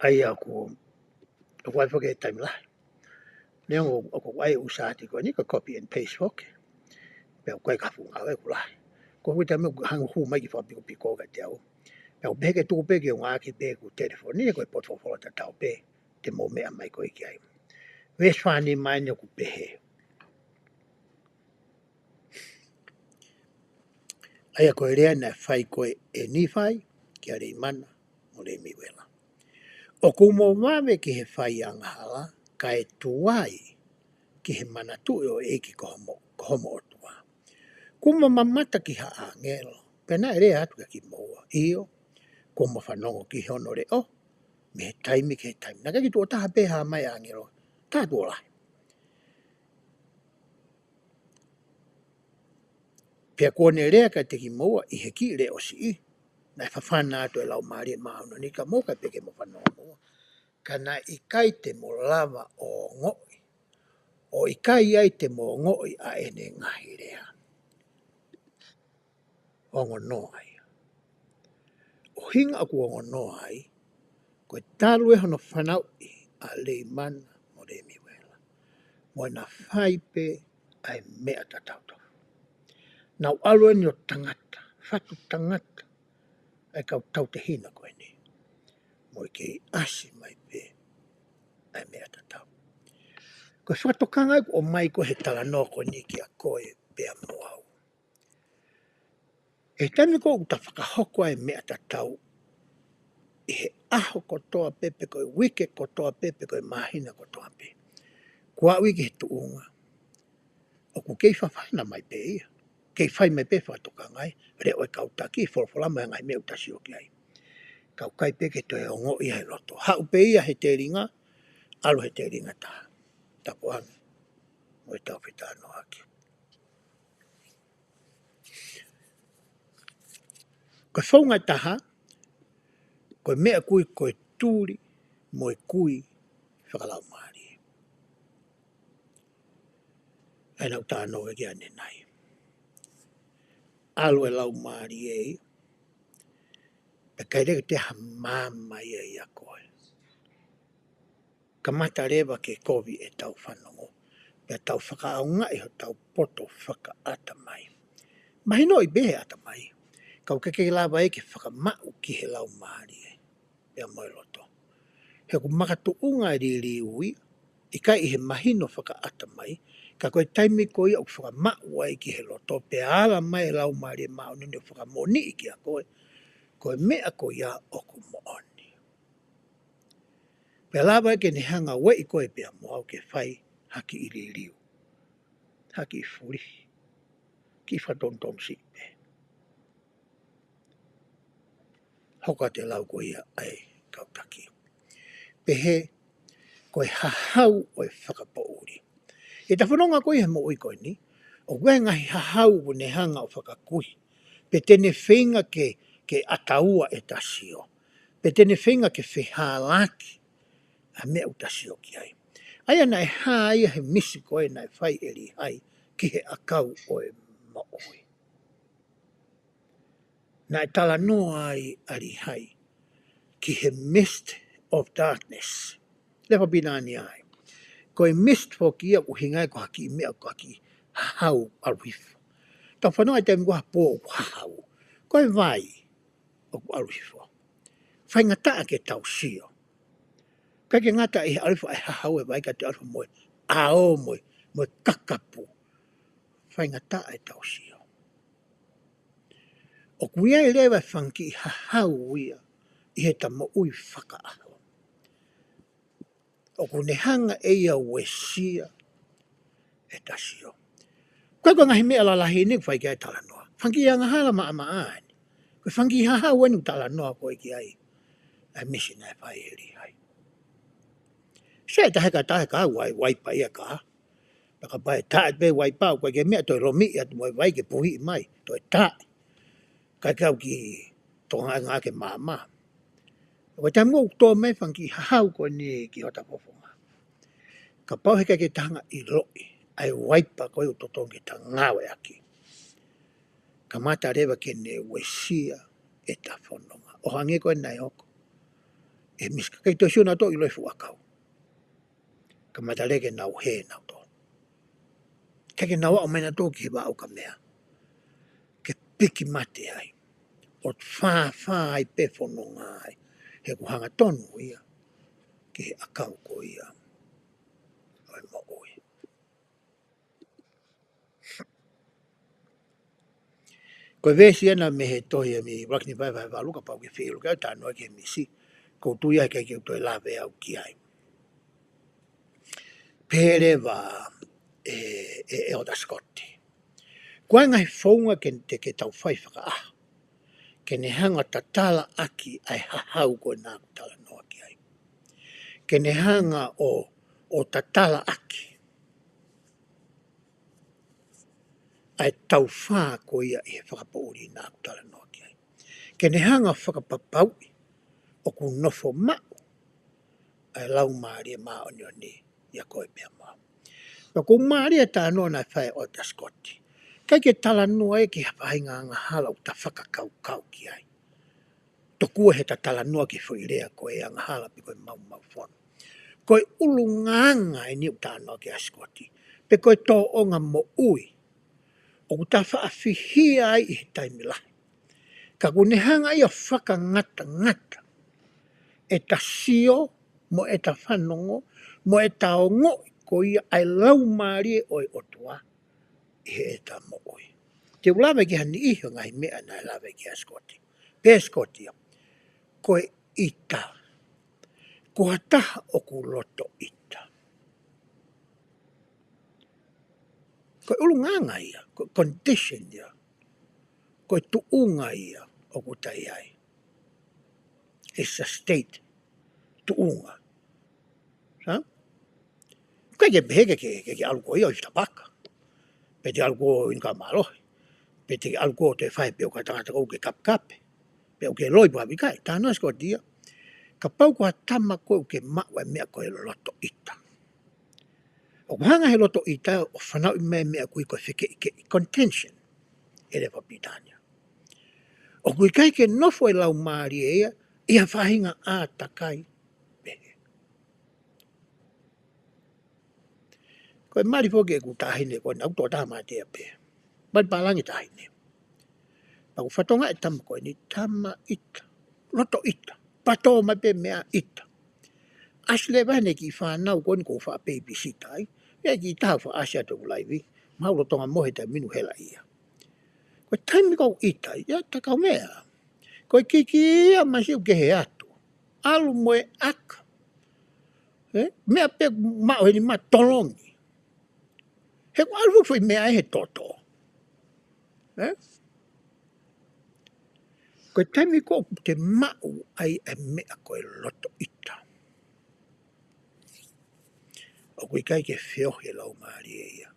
ʻA ia ʻoku, ʻoku ʻai foki he taimi lahi. Neongo ʻoku ʻai ʻusa ati ko eni ka copy and paste foki. Pea ʻoku ʻai ka funga ʻeku lahi. Ko e fuʻu taimi ʻoku hanga hū mai ki fakapikopiko ka te au. Pea ʻoku pehē ke tuku pē ke u ngāueʻaki pē ʻeku telefoni, ko e potu folofola tatau pē, te mou meʻa mai ko ē ki ai. Veesi fā nima eni ʻoku pehē. ʻA ia ko e lea naʻe fai ko ē ʻe Nīfai kia Leimana mo Lemiuela. ʻOku mo vave ki he fai angahala, kae tuai ki he manatuʻi ʻo e ʻEiki ko homo, ko homo ʻOtua. Kuo mo mamata ki ha ʻāngelo, pea naʻe lea atu kia kimoua. ʻIo, kuo mo fanongo ki hono leʻo, mei he taimi ki he taimi. Naʻe ʻikai ke tuʻo taha pē hā mai ʻāngelo, tā tuʻo lahi. Pea kuo ne lea kiate kimoua ʻi he kiʻi leʻo siʻi, naʻe fafana atu ʻe he Laumālie Māʻoniʻoni kia moua kae pehē ke mo fanongo moua. Ka naʻe ʻikai te mo lava ʻo ongoʻi, ʻo ʻikai ai te mo ongoʻi ʻa ʻene ngaahi lea. Ongonoa ia. ʻUhinga ʻoku ongonoa ai, ko e talu ʻe hono fanauʻi ʻa Leimana mo Lemiuela, mo ʻena fai pē ʻa e meʻa tatau tofu. Nau ʻalu eni ʻo tangata, fatu tangata ʻa e kau tautehina ko eni, mo e kei ʻasi mai pē ʻa e meʻa tatau. Ko e fakatokanga ia ʻoku ʻomai ko ē he talanoa ko eni kia koe pea mo au. ʻI he taimi ko ē ʻoku ta fakahoko ai e meʻa tatau, ʻi he ʻaho kotoa pē, pe ko e uike kotoa pē, pe ko e māhina kotoa pē, kuo aʻu ia ki he tuʻunga ʻoku kei fafana mai pē ia, kei fai mai pē fakatokanga ʻa e leʻo ʻo e kau taki, folofola mo e ngaahi meʻa ʻoku ta sio ki ai. Ka ʻoku ʻikai pē ke toe ongoʻi ia he loto. Haʻu pē ia he telinga, ʻalu he telinga taha. Tapu ange mo e tau fetalanoaʻaki. Ko e founga ʻe taha, ko e meʻa kui ko e tuli mo e kui fakalaumālie. ʻA ia naʻa ku talanoa ki ai ʻanenai. ʻAlu e laumālie, pea ʻikai leva ke toe ha maama ia ʻia koe. Kamata leva ke kovi ʻetau fanongo, pea tau fakaʻaongaʻi hotau poto fakaʻatamai. Mahinoʻi pē he ʻatamai, ka ʻoku ʻikai ke lava ia ke fakamaʻu ki he laumālie pea mo e loto. He ʻoku makatuʻunga e liliu ia, ʻikai ʻi he mahino fakaʻatamai, ka ko e taimi ko ia ʻoku fakamaʻu ai ki he loto, pea ala mai e Laumālie Māʻoniʻoni ʻo fakamoʻoniʻi kia koe, ko e meʻa ko ia ʻoku moʻoni. Pea lava ke ne hanga ʻo ueʻi koe pea mo au ke fai ha kiʻi liliu, ha kiʻi fulihi, kiʻi fakatonutonu siʻi pē. Hoko atu e lau ko ia ʻa e kau taki. Pehē, ko e hahau ʻo e fakapoʻuli. ʻI heʻeta fononga ko ia he moʻui ko eni, ʻoku ʻi ai e ngaahi hahau ʻoku ne hanga ʻo fakakuihi, pe te ne feinga ke, ke ʻataua ʻeta sio, pe te ne feinga ke fehālaaki ʻa e meʻa ʻoku ta sio ki ai. ʻA ia naʻe hā ia he misi ko ē naʻe fai ʻe Līhai ki he ʻakau ʻo e moʻui. Naʻe talanoa ai ʻa Līhai ki he mist of darkness. Lea fakapilitānia ia. Ko e mist foki ia ʻoku ʻuhinga ia ko ha kiʻi meʻa, ko ha kiʻi hahau ʻalu hifo. Tau fanongo he taimi ko ē ha pō ʻoku hahau. Ko e vai ʻoku ʻalu hifo. Faingataʻa ke tau sio. ʻIkai ke ngata ʻi he ʻalu hifo ʻa e hahau e vai ka te ʻalu hifo mo e ʻao mo e, mo e kakapu. Faingataʻa ʻetau sio. ʻOku ʻi ai leva e fanga kiʻi hahau ia ʻi heʻeta moʻui fakaʻaho. ʻOku ne hanga ʻe ia ʻo uesia ʻeta sio. Ko e, ko e ngaahi meʻa lalahi eni ʻoku fai ki ai e talanoa. Fanga kiʻi angahala maʻamaʻa eni. Ko e fanga kiʻi hahau eni ʻoku talanoa ko ē ki ai ʻa e misi naʻe fai ʻe Līhai. Sai, taʻe heka, taʻe heka, uai, uaipa ia ka. Pea kapau ʻe taʻe pē uaipa, ʻoku ʻikai ke meʻa, toe lomiʻi atu mo e vai ke puhiʻi mai, toe taʻe. Kae kau ki tokangaʻi ngā ke māmā. Ko e taimi ʻoku tō mai fanga kiʻi hahau ko eni ki hota fofonga. Kapau heʻikai ke ta hanga ʻiloʻi ʻa e waipa ko ē ʻoku totonu ke ta ngāueʻaki, kamata leva ke ne uesia ʻeta fononga. ʻO hangē ko ē naʻe hoko ʻe he Misi, kae ʻikai toe sio nautolu ʻiloʻi e fuʻu ʻakau. Kamata leva ke nau hē nautolu. Kae ke nau aʻu mai nautolu ki he vaʻa ukamea ke piki mate ai, ʻo fāfā ai pē fononga ai, he ʻoku hangatonu ia ki he ʻakau ko ia ʻo e moʻui. Ko e veesi ena mei he tohi ʻa e mei Vaki ni vahe valu, kapau ʻoku ke fie ʻilo ki ai, talanoa ki he Misi, ʻoku ou tui ʻe ʻikai ke u toe lave au ki ai. Pehē leva ʻe, ʻe, ʻe ʻEletā Sikoti: Ko e ngaahi founga ke, te ke tau fai fakaʻaho, ke ne hanga ʻo tatalaʻaki ʻa e hahau ko ē naʻa ku talanoa ki ai. Ke ne hanga ʻo, ʻo tatalaʻaki ʻa e taufā ko ia ʻi he fakapoʻuli naʻa ku talanoa ki ai. Ke ne hanga ʻo fakapapauʻi ʻoku nofo maʻu ʻa e Laumālie Māʻoniʻoni ʻia koe pea mo au. Pea ʻoku mālie e talanoa naʻe fai ʻe ʻEletā Sikoti. ʻIkai ke talanoa ia ki ha faʻahinga angahala ʻoku ta fakakaukau ki ai. Tokua heʻeta talanoa ki he foʻi lea ko e angahala pe ko e maumaufono. Ko e ʻulungaanga eni ʻoku talanoa ki ai ʻa Sikoti, pe ko e tōʻonga moʻui ʻoku ta faʻa fihia ai ʻi he taimi lahi. Ka ʻoku ne hanga ia ʻo fakangatangata ʻeta sio mo ʻeta fanongo mo ʻeta ongoʻi ko ia ʻa e Laumālie ʻo e ʻOtua ʻi heʻeta moʻui. Te u lave ki ha niʻihi ʻo e ngaahi meʻa naʻe lave ki ai ʻa Sikoti. Pehē ʻe Sikoti ia: Ko e ʻita. Ko ha taha ʻoku loto ʻita. Ko e ʻulungaanga ia, ko e condition ia, ko e tuʻunga ia ʻoku ta ʻi ai. It's a state, tuʻunga. Hā? ʻIkai ke pehē ke, ke, ke, ke ʻalu koe ia ʻo ʻi fitapaka, pe te ʻalu koe ʻo inu kahaʻu mālohi, pe te ʻalu koe ʻo toe fai pē ʻo ka tangata ʻoku ke kapekape, pe ʻoku ke loi pē ʻikai. Talanoa ʻa Sikoti ia, kapau ko ha tama koe ʻoku ke maʻu ʻa e meʻa ko e loto ʻita, ʻoku hanga ʻe he loto ʻita ʻo fanauʻi mai e meʻa ʻoku ui ko e fekeʻikeʻi, contention ʻi he lea fakapilitānia. ʻOku ʻikai ke nofo e Laumālie ia ʻi ha faʻahinga ʻātakai pehē. Ko e mali foki ʻeku taʻahine ko ena, ʻoku tō taha mātea pē. Mali pālangi taʻahine. Pea ʻoku fatongia e tama ko eni, tama ʻita, loto ʻita, patō mai pē meʻa ʻita. ʻAsi leva ʻene kiʻi fānau ko eni ʻoku ou faʻa babysitter ai, ʻe kiʻi taha faʻa ʻasi atu ʻeku laivi, mahalo ʻoku lolotonga mohe he taimi ni ʻoku hela ia. Ko e taimi ʻoku ʻita ai, ia ta kau meʻa. Ko e kiki ia masiʻi ʻoku kehe atu. ʻAlu mo e ʻaka. Ē? Meʻa pē maʻu heni ma tolongi. He ʻoku ʻalu foʻi meʻa ʻi he toto. Ē? Ko e taimi ko ē ʻoku te maʻu ai e meʻa ko e loto ʻita, ʻoku ʻikai ke feohi e Laumālie ia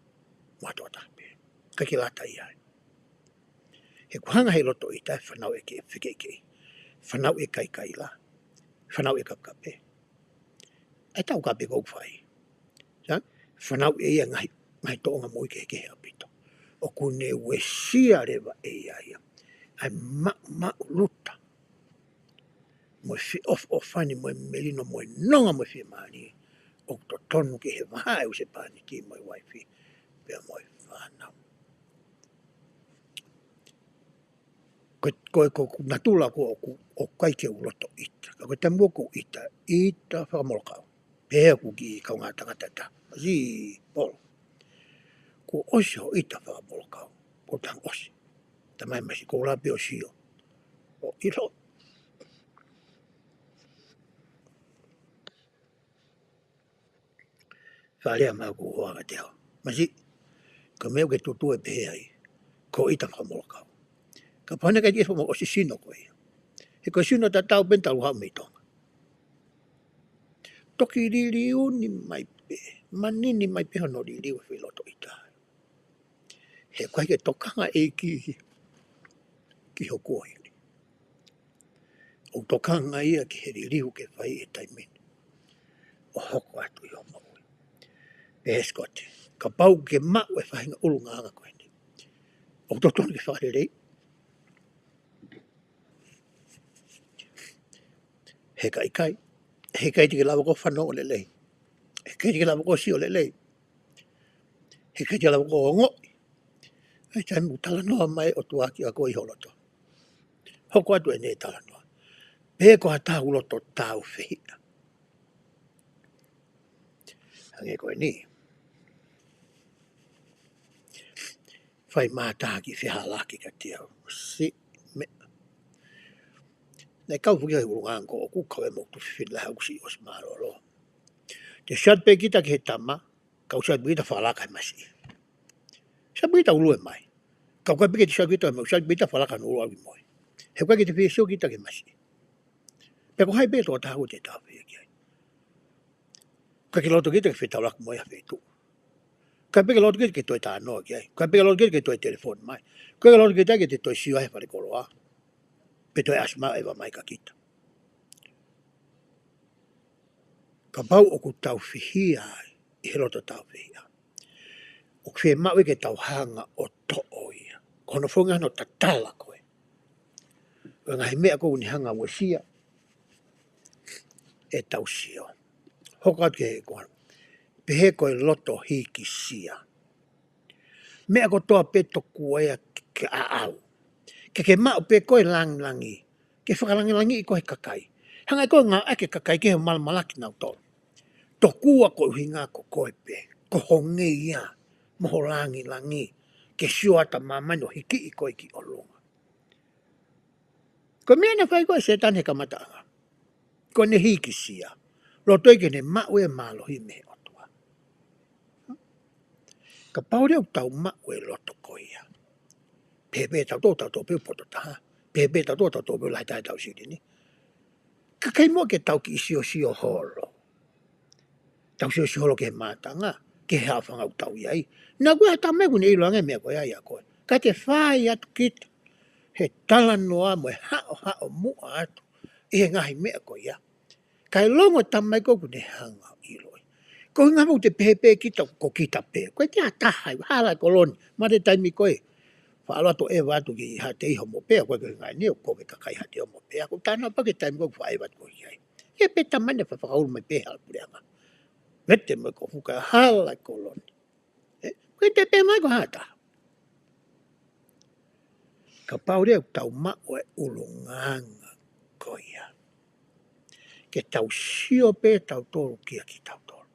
mo ha tokotaha pē. ʻIkai ke lata ia ai. He ʻoku hanga ʻe he loto ʻita ʻo fanauʻi e fekeʻikeʻi, fanauʻi e kaikaila, fanauʻi e kapekape. ʻA e taukape ʻoku fai. Hā? Fanauʻi ʻe ia e ngaahi, ngaahi tōʻonga moʻui kehekehe ʻaupito. ʻOku ne uesia leva ʻe ia ia ʻa e maʻumaʻuluta mo e feʻofoʻofani mo e melino mo e nonga mo e fiemālie ʻoku totonu ke ʻi ai he vahaʻa e husepāniti mo e uaifi pea mo e fānau. Ko, ko, ko, ko natula ko ē ʻoku, ʻoku ʻikai ke u loto ʻita. Ka ko e taimi ʻoku ou ʻita, ʻita fakamolokau. Pehē ʻe hoku kiʻi kaungā tangata ʻe taha, Masi Polo, kuo ʻosi hoʻo ʻita fakamolokau. Kuo u talaange ʻosi. Talamai ʻe Masi, ko e ʻuluaki pē ʻo sio ʻo ʻilo. Fakalea mai ʻoku ou hoa kiate au, Masi, ko e meʻa ʻoku ke tuʻutuʻu ʻe pehē ai, ko e ʻita fakamolokau. Kapau naʻe ʻikai ke ʻita fakamolokau, ʻosi sino koe ia. He ko e sino tatau pē eni talu haʻu mei Tonga. Toki liliu ni mai pē, manini mai pē hono liliu e foʻi loto ʻita. He ʻoku ʻikai ke tokanga e ʻEiki. ki ho kuohili. ʻOku tokanga ia ki he liliu ke fai he taimi ni ʻo hoko atu ʻi hoʻo moʻui. Pehē ʻe Scott, kapau ʻoku ke maʻu e faʻahinga ʻulungaanga ko eni, ʻoku totonu ke fakalelei. He ka ʻikai, he ʻikai te ke lava ʻo fanongo lelei. He ʻikai te ke lava ʻo sio lelei. He ʻikai te ke lava ʻo ongoʻi ʻa e taimi ʻoku talanoa mai ʻOtua kiate koe ʻi ho loto. Hoko atu ʻene talanoa. Pe ko ha taha ʻoku loto tāufehiʻa. Hangē ko eni. Fai mai ha taha ke fehālaaki kiate au. Siʻi meʻa. Naʻe kau foki au he ʻulungaanga ko ē ʻoku kau ai mo e fefine lahi ʻoku siʻi ʻosi mālōlō. Te siʻi atu pē kita ki he tama, ka ʻoku siʻi atu pē kita fakalaka he masiʻi. Siʻi atu pē kita ʻo ʻulu mai. Ka ʻoku ʻikai pē ke te siʻi atu kita mo e siʻi atu pē kita fakalaka ʻo ʻulu ʻaki mo ia. He ʻoku ʻikai ke te fie sio kita ki he masiʻi. Pe ko hai pē tokotaha ʻoku te tāufehiʻa ki ai. ʻIkai ke loto kita ke fetaulaki mo ia ha feituʻu. ʻIkai pē ke loto kita ke toe talanoa ki ai. ʻIkai pē ke loto kita ke toe telefoni mai. ʻIkai ke loto kita ke te toe sio he falekoloa. Pe toe ʻasi mai ʻo ʻeva mai kia kita. Kapau ʻoku tau fehiʻa ai, ʻi he loto tau fehiʻa, ʻoku fiemaʻu ke tau hanga ʻo toʻo ia. Ko hono founga hono tatala ko ē ʻo e ngaahi meʻa ʻoku ne hanga ʻo uesia ʻetau sio. Hoko atu ki he ko, pehē ko e loto hīkisia. Meʻa kotoa pē tokua ia ke, ke ʻaʻau. Ke ke maʻu pē koe langilangi. Ke fakalangilangiʻi koe he kakai. Hanga ʻe koe ʻo ngāueʻaki e kakai ke malamalaki nautolu. Tokua ko e ʻuhinga ko koe pē. Ko ho ngeia mo ho langilangi. Ke sio atu ʻa māmani ʻo hikiʻi koe ki ʻolunga. Ko e meʻa naʻe fai ko ē ʻe Sētane he kamataʻanga. Ko ʻene hīkisia. Loto ia ke ne maʻu e mālohi mei he ʻOtua. Kapau leva ʻoku tau maʻu e loto ko ia. Pehē pē tautolu, tautolu pē poto taha. Pehē pē tautolu, tautolu pē lahi taha ʻetau silini. Ka ʻikai muʻa ke tau kiʻi siosio holo. Tau siosio holo ki he mātanga, ki he haʻofanga ʻoku tau ʻi ai. Naʻa ko e hā e tama ʻoku ne ʻilo ange e meʻa ko ia ʻia koe. Ka te fai atu kita he talanoa mo e haʻohaʻo muʻa atu ʻi he ngaahi meʻa ko ia. Kae longo e tama ko ē ʻoku ne hanga ʻo ʻiloʻi. Ko e ʻuhinga ʻoku te pehē pē kita, ko kita pē. Ko e te ataha, hala e koloni, mate taimi ko ē. Faʻa ʻalu atu ʻo ʻeva atu ki Haʻateiho mo Pea, ko e ʻuhinga eni ʻoku ʻi ai e kakai Haʻateiho mo Pea. Ko e tānaki pē ki he taimi ko ē ʻoku faʻa ʻeva atu ko ia. ʻE pē tama ne faʻa fakaulu mai pē hala puleʻanga. Mete mo e kofu kae hala e koloni. ʻE, ko e te pē mai ko hata. Kapau leva ʻoku tau maʻu e ʻulungaanga ko ia. Ke tau sio pē tautolu kia kitautolu.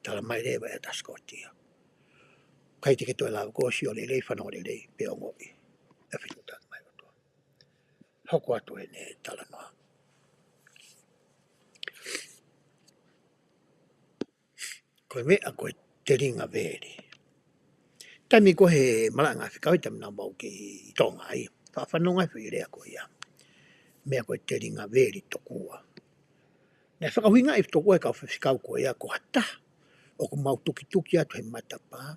Tala mai leva ʻe Sikotia. ʻIkai te ke toe lava ʻo sio lelei, fanongo lelei, pe ongoʻi e fetuʻutaki mai ʻOtua. Hoko atu ʻene talanoa. Ko e meʻa ko e telinga veli. Taimi ko ē he malaʻe ngāue fekau, taimi naʻa mau kei Tonga ai. Faʻa fanongo ai e foʻi lea ko ia. Meʻa ko e telinga veli tokua. Naʻe fakaʻuhingaʻi tokua ʻe he kau faifekau ko ia ko ha taha ʻoku mau tukituki atu he matapā.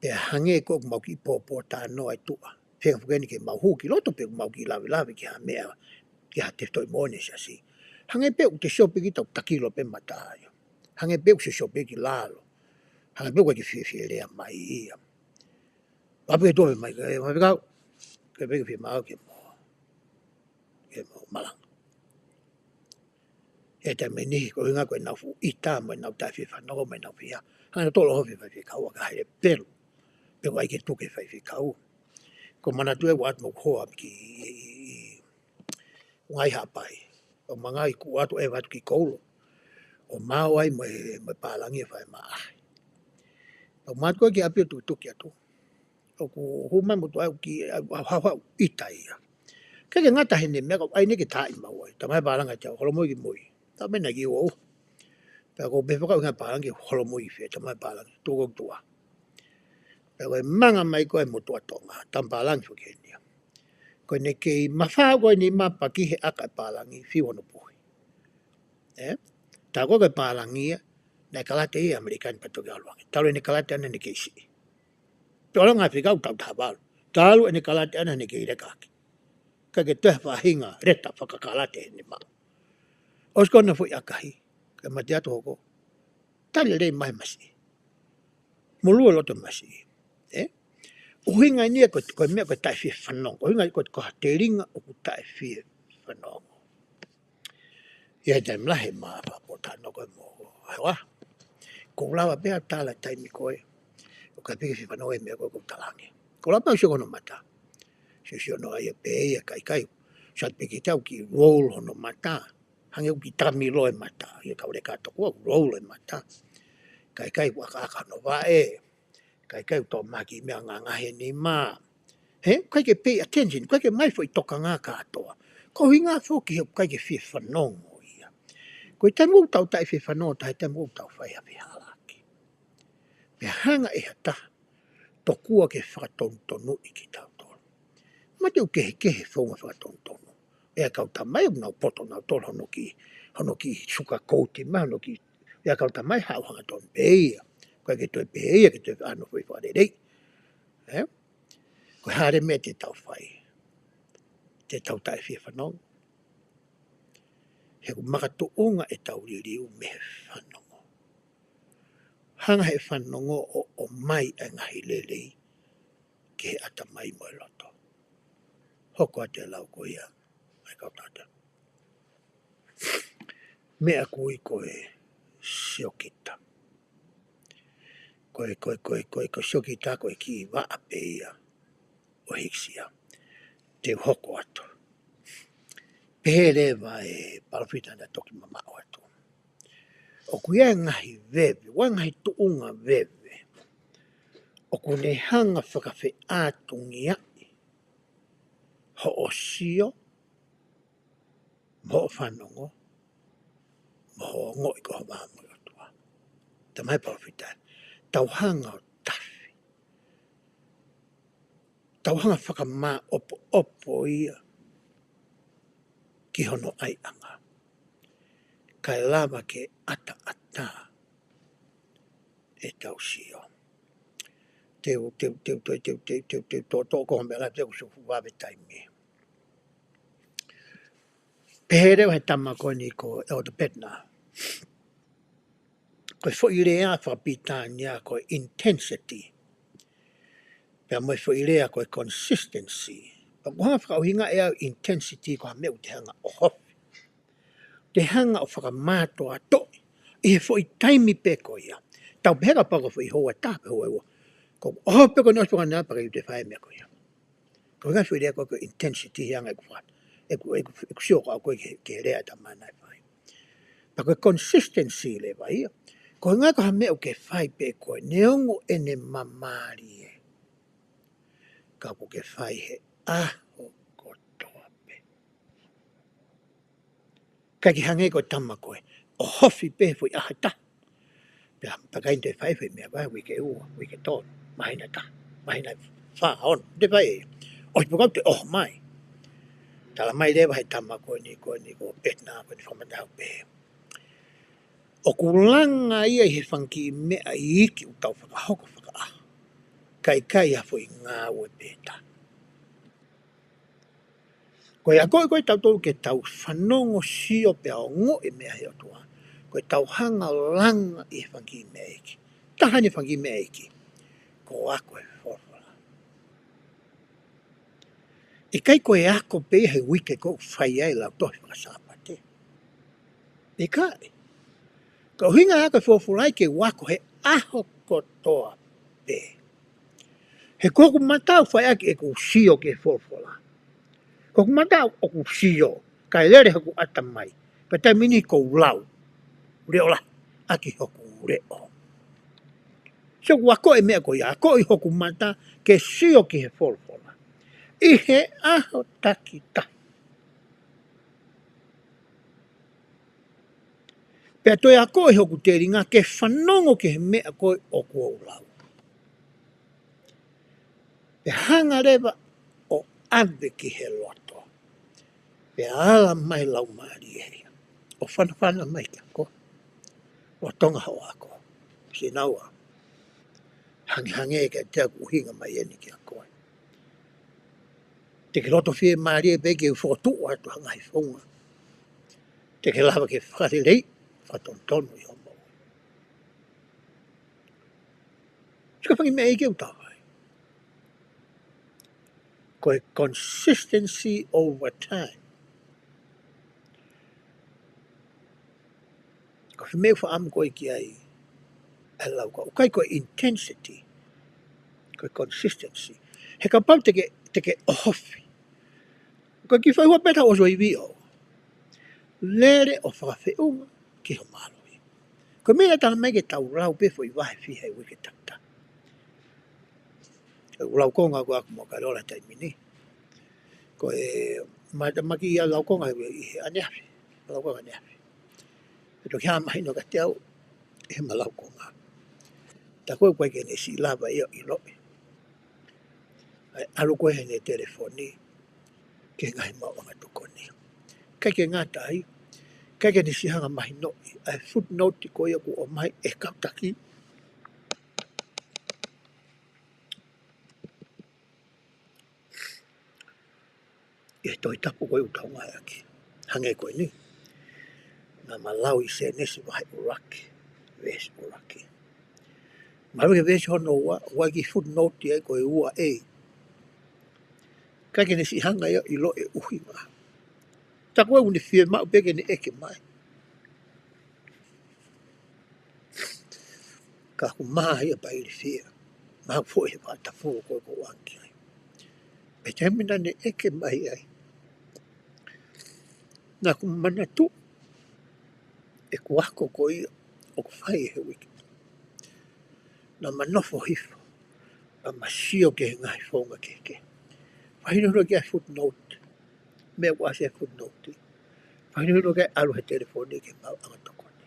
Pea hangē ko ē ʻoku mau kiʻi pōpōtalanoa ʻi tuʻa. Feinga foki eni ke mau hū ki loto pe ʻoku mau kiʻi lavelave ki ha meʻa, ki ha tefitoʻi moʻoni ʻa e siasi. Hangē pē ʻoku te sio pē kita ʻoku takilo pē mata ia. Hangē pē ʻoku te sio pē ki lalo. Hangē pē ʻoku ʻikai ke fiefia lea mai ia. Pea pehē atu ʻe he faifekau, ke pehē ke fiemaʻu ke mo, ke mo malanga. ʻI he taimi ni, ko e ʻuhinga ko ʻenau fuʻu ʻita, mo ʻenau taʻefiefanongo, mo ʻenau fia. Hanga ʻo tolo ho faifekau, ʻa ka hale pelu. Pe ko ai ke tuke faifekau. Ko e manatu ē ʻoku ʻatu mo hoa ki, ʻi, ʻi, ʻi, Ngaahi Haʻapai. ʻO mangai kuo ʻatu ʻeva atu ki Koulo. ʻO maʻu ai mo e, mo e pālangi ʻe fai maʻahi. ʻO mātuku ki ʻapi ʻo tukituki atu. ʻOku hū mai mo tuʻa ʻoku kiʻi, ʻa, ʻa, ʻa, ʻa, ʻita ia. Ke ke ngata heni meʻa ko ʻai ni ke taaʻi maʻu ai. Tamai pālangi te u holomui ki mui. Tau mena ki ua u. Pea ko e pehē fakaʻuhinga pālangi holomui fē, tamai pālangi. Tuʻu ko tuʻa. Pea ko e manga mai ko ē mo tuʻa Tonga, tamai pālangi foki heni ia. Ko ʻene kei mafao ko eni mapa ki he ʻaka e pālangi, fiu hono puhi. Ē? Tā ko ē ko e pālangi ia, naʻe kalate ia ʻAmelika ni pea toki ʻalu ange. Talu ʻene kalate ʻana ʻene kei siʻi. Pea ʻalu ange ʻa Fika ʻo tau taha valu. Talu ʻene kalate ʻana, ne kei leka ʻaki. Ka ke toe faʻahinga leta fakakalate ʻene maʻu. ʻOsi ko ena foʻi ʻakahi, ke mate atu hoko. Tali lelei mai masiʻi. Molū e loto masiʻi. Ē? ʻUhinga eni ia ko, ko e meʻa ko e taʻefiefanongo. ʻUhinga ko, ko ha telinga ʻoku taʻefiefanongo. ʻI he taimi lahi ʻema fakapōtalanoa ko ē mo e hoa. Ko u lava pē ʻo tala taimi ko ē. ʻOku ʻikai pē ke fiefanongo e meʻa ko ē ʻoku ou talaange. Ko u lava pē ʻo sio ki hono mata. Sio sio noa ia pē ia ka ʻikai. Sio atu pē ki he tau ki roll hono mata. Hangē ʻoku kiʻi tamilo e mata. ʻIo ka ʻoku leka tokua roll e mata. Ka ʻikai ʻoku ʻakaʻaka hono vaʻe. Ka ʻikai ʻoku toʻo mai ha kiʻi meʻa ngangahi e nima. He, ʻikai ke pay attention, ʻikai ke ʻomai foʻi tokanga kātoa. Ko e ʻuhinga foki he ʻoku ʻikai ke fiefanongo ia. Ko e taimi ʻoku tau taʻefiefanongo, taha e taimi ʻoku tau fai ha fehālaaki. Pea hanga ʻe ha taha, tokua ke fakatonutonuʻi kitautolu. Mate ʻoku kehekehe e founga fakatonutonu. ʻE ha kau tamai ʻoku nau poto nautolu hono kiʻi, hono kiʻi suka kouti mai, hono kiʻi, ʻe ha kau tamai haʻu hangatonu pē ia. ʻIkai ke toe pehē ia, ke toe ʻano foʻi fakalelei. Ē? Ko e hā leva e meʻa te tau fai. Te tau taʻefiefanongo. He ʻoku makatuʻunga ʻetau liliu mei he fanongo. Hanga he fanongo ʻo, ʻomai e ngaahi lelei ki he ʻatamai mo e loto. Hoko atu e lau ko ia, ʻa e kau tangata. Meʻa ʻoku ui ko e siokita. Ko e, ko e, ko e, ko e, ko e siokita, ko e kiʻi vaʻa pē ia ʻo e hikisia. Te u hoko atu. Pehē leva e palōfita naʻe toki mamaʻo atu. ʻOku ʻi ai e ngaahi veve, ʻa e ngaahi tuʻunga veve. ʻOku ne hanga fakafeʻātungiaʻi hoʻo sio, mo hoʻo fanongo, mo hoʻo ongoʻi ko ho vā mo e ʻOtua. Talamai palōfita, tau hanga ʻo tafi. Tau hanga fakamāʻopoʻopo ia ki hono ʻaiʻanga. Kae lava ke ʻataʻatā ʻetau sio. Te u, te u, te u, te u, te u, te u, te u, te u, to, to, ko me la te u sufu vave taimi. Pehē leva he tama ko eni ko Elder Bednar. Ko e foʻi lea fakapilitānia ko e intensity. Pea mo e foʻi lea ko e consistency. Pea ʻoku hanga fakaʻuhinga ʻe au intensity ko ha meʻa ʻoku te hanga ʻo ʻohofi. Te hanga ʻo fakamātoatoʻi ʻi he foʻi taimi pē ko ia. Tau pehē kapau ko e foʻi houa ʻe taha pe houa ʻe ua. Ko e ʻohofi pē ko eni ʻosi pē ko ena pea ʻikai te fai e meʻa ko ia. Ko e ngaahi foʻi lea ko e intensity he anga ʻeku fai. ʻEku, ʻeku, ʻeku sio ko au ko e ke, ke lea ta mana e fai. Pea ko e consistency leva ia. Ko e ngaahi ko ha meʻa ʻoku ke fai pē ko e neongo ʻene māmālie. Ka ʻoku ke fai he ʻaho kotoa pē. ʻIkai ke hangē ko e tama ko ē ʻohofi pē foʻi ʻaho ʻe taha. Pea, pea ʻikai te fai foʻi meʻa ko e uike ua, uike tolu, māhina taha, māhina fā, ono, te fai ē. ʻOsi pē ko ē te ʻoho mai. Talamai leva he tama ko eni, ko eni ko Bednar, ko eni fakamatala pē. ʻOku langa ia ʻi he fanga kiʻi meʻa iiki ʻoku tau fakahoko fakaʻaho. Kae ʻikai ha foʻi ngāue pē ʻe taha. Ko e akoʻi ko ē ʻa tautolu ke tau fanongo, sio pea ongoʻi e meʻa he ʻOtua. Ko e tau hanga langa ʻi he fanga kiʻi meʻa iiki. Taha eni e fanga kiʻi meʻa iiki. Ko e ako e folofola. ʻIkai ko e ako pē he uike ko ē ʻoku fai ai e lau tohi faka-Sāpate. ʻIkai. Ko e ʻuhinga e ako e folofola ia ke u ako he ʻaho kotoa pē. He ko hoku mata ʻoku fai ʻaki ʻeku sio ki he folofola. Ko hoku mata ʻoku sio, kae lele hoku ʻatamai. Pea taimi ni ʻoku ou lau. Leʻo lahi, ʻaki hoku leʻo. Sio ʻoku ou ako e meʻa ko ia, akoʻi hoku mata ke sio ki he folofola. ʻI he ʻaho takitaha. Pea toe akoʻi hoku telinga ke fanongo ki he meʻa ko ē ʻoku ou lau. Pea hanga leva ʻo ʻave ki he loto. Pea ala mai Laumālie ia. ʻO fanafana mai kia koe. ʻO tonga hoʻo ako. Sinaua. Hangehangē kiate au ʻoku ʻuhinga mai eni kia koe. Ke ke loto fiemālie pē ke u fokotuʻu atu ha ngaahi founga te ke lava ke fakaleleiʻi, fakatonutonu ʻi hoʻo moʻui. Sika fangi meʻa ʻi ke u tau ai. Ko e consistency over time. Ko e meʻa ʻoku ou fakaʻamu ko ē ki ai ʻa e lau ko ē. ʻOku ʻikai ko e intensity, ko e consistency. He kapau te ke, te ke ʻohofi. Ko e kiʻi foʻi ua pē tau ʻosi ʻo ivi ʻo lele ʻo fakafeʻunga ki hoʻo mālohi. Ko e meʻa naʻe tala mai ke tau lau pē foʻi vahe fiha ʻi he uike takitaha. ʻOku lau konga ko ē ʻaku mo Kailora taimi ni. Ko e matamaki ia lau konga ʻi he ʻaneafi. Lau konga ʻaneafi. Pea toki hā mahino kiate au ʻi heʻema lau konga. Tā ko ē ʻoku ʻikai ke ne siʻi lava ia ʻo ʻiloʻi ʻa e ʻalu ko ē heʻene telefoni ki he ngaahi maʻuʻanga tokoni. ʻIkai ke ngata ai, ʻikai ke ne siʻi hanga mahinoʻi ʻa e footnote ko ia ʻoku ʻomai ʻe he kau taki ʻi he Tohi Tapu ko ē ʻoku tau ngāueʻaki. Hangē ko eni. Naʻá ma lau ʻi Sēnesi vahe ʻuluaki, veesi ʻuluaki. Mahalo ko e veesi hono ua, ʻoku ʻi ai e kiʻi footnote ai ko e ua A. ʻIkai ke ne siʻi hanga ia ʻo ʻiloʻi e ʻuhinga. Tā ko ē ʻoku ne fiemaʻu pē ke ne ʻeke mai. Ka ʻoku maha ia pea ilifia. Maha foʻi he fakatapu ko ē ʻoku ou ʻange ki ai. Pea taimi naʻá ne ʻeke mai ai, naʻá ku manatuʻi ʻeku ako ko ia ʻoku fai he uike. Naʻá ma nofo hifo, naʻá ma sio ki he ngaahi founga kehekehe. Fakahinohino ki ai e footnote, meʻa ʻoku ʻasi ai e footnote. Fakahinohino ki ai e ʻalu he telefoni ki he maʻuʻanga tokoni.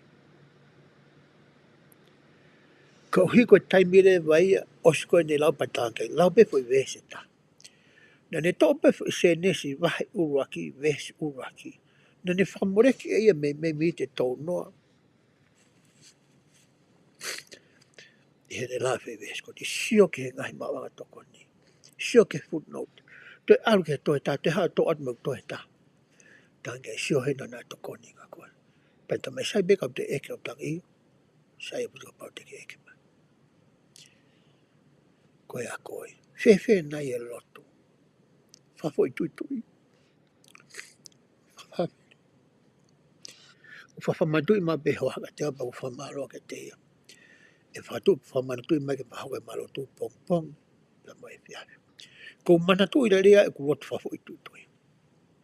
Koeʻuhi ko e taimi leva ia, ʻosi ko ē ʻene lau pea tala ange ke lau pē foʻi veesi ʻe taha. Naʻá ne toʻo pē foʻi Sēnesi vahe ʻuluaki, veesi ʻuluaki. Naʻá ne fakamoleki ʻe ia meimei mīniti ʻe tolu noa ʻi heʻene lau e foʻi veesi ko eni, sio ki he ngaahi maʻuʻanga tokoni. Sio ki he footnote. Toe ʻalu ki he tohi ʻe taha, toe haʻu ʻo toʻo atu mo e tohi ʻe taha. Tala ange ke sio heni naʻa na tokoni kia koe. Pea talamai sai pē kapau te ke ʻeke ʻo tala ange, sai pē kapau te ke ʻeke mai. Ko e ako ē. Fēfē nai e lotu fakafoʻituitui? Fakafa-, ʻoku fakamanatuʻi mai pē hoʻo haka te apa ʻoku fakamālō kiate ia. ʻE fakatuʻu fakamanatuʻi mai ke fakahoko ʻema lotu pongipongi pea mo e efiafi. ʻOku ou manatuʻi lelei ʻeku lotu fakafoʻituitui.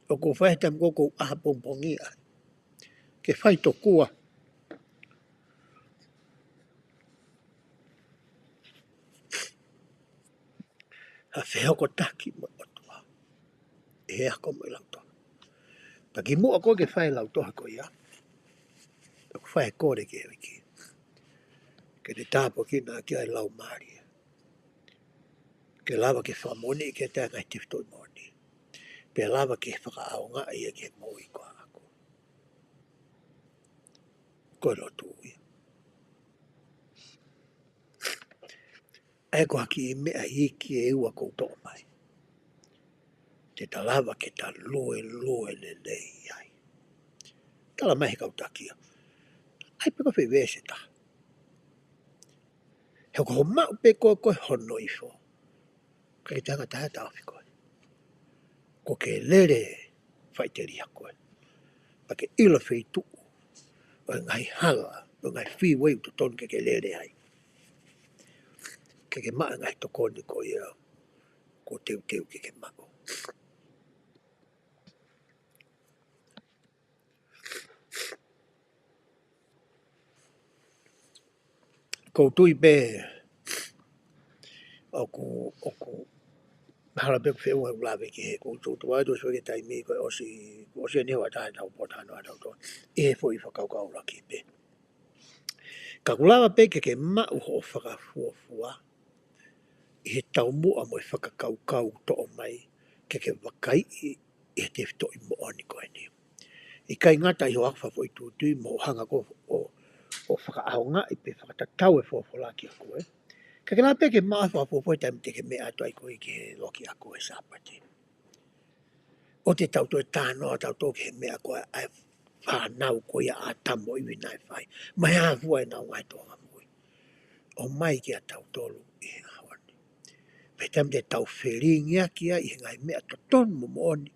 ʻOku ou fai he taimi ko ē ʻoku ou ʻā pongipongi ai ke fai tokua ha fehokotaki mo e ʻOtua ʻi he ako mo e lautohi. Pea kimuʻa ko ē ke fai e lautohi ko ia, ʻoku fai e kole ki he ʻEiki ke ne tāpuakiʻi ʻaki ʻa e laumālie, ke lava ke fakamoʻoniʻi kiate ia e ngaahi tefitoʻi moʻoni, pea lava ke fakaʻaongaʻi ia ki he moʻui ko ē ʻaʻaku. Ko e lotu ia. ʻA ia ko e kiʻi meʻa iiki ʻe ua ʻoku ou toʻo mai te ta lava ke ta luelue lelei ai. Talamai ʻe he kau taki ia, ʻai pē ko e foʻi veesi ʻe taha. He ko hoʻo maʻu pē ko ē ko ē hono ifo, ʻikai ke ʻi ai ha taha ʻe taʻofi koe. Ko e ke lele faʻiteliha koe, pea ke ʻilo e feituʻu ʻo e ngaahi hala, ʻo e ngaahi freeway ʻoku totonu ke ke lele ai, ke ke maʻu e ngaahi tokoni ko ia ʻoku teuteu ke ke maʻu. ʻOku ou tui pē ʻoku, ʻoku hala pē ʻeku feʻunga ʻeku lave ki he, ʻoku ou tui ʻoku ʻosi ʻa e taimi ko ē ʻosi, ʻosi eni ʻa e taha ʻetau pōtalanoa ʻatautolu ʻi he foʻi fakakaukau ʻuluaki pē. Ka ʻoku lava pē ke ke maʻu hoʻo fakafuofua ʻi he taumuʻa mo e fakakaukau ʻoku toʻo mai ke ke vakaiʻi ʻi he tefitoʻi moʻoni ko eni. ʻIkai ngata ʻi hoʻo ako fakafoʻituitui mo hoʻo hanga ko ē ʻo, ʻo fakaʻaongaʻi pe fakatatau e folofola kiate koe, ka ke lava pē ke maʻu e fakafuofua he taimi te ke meʻa atu ai ko ē ki he loki ako ʻo e Sāpate. ʻoua te tau toe talanoa tautolu ki he meʻa ko ē ʻa e fānau ko ia ʻa ʻĀtama mo ʻIvi naʻe fai. Mo e hā fua ʻenau ngaahi tōʻonga moʻui. ʻOmai kiate kitautolu ʻi he ʻaho ni. Pea taimi te tau felingiʻaki ai ʻi he ngaahi meʻa totonu mo moʻoni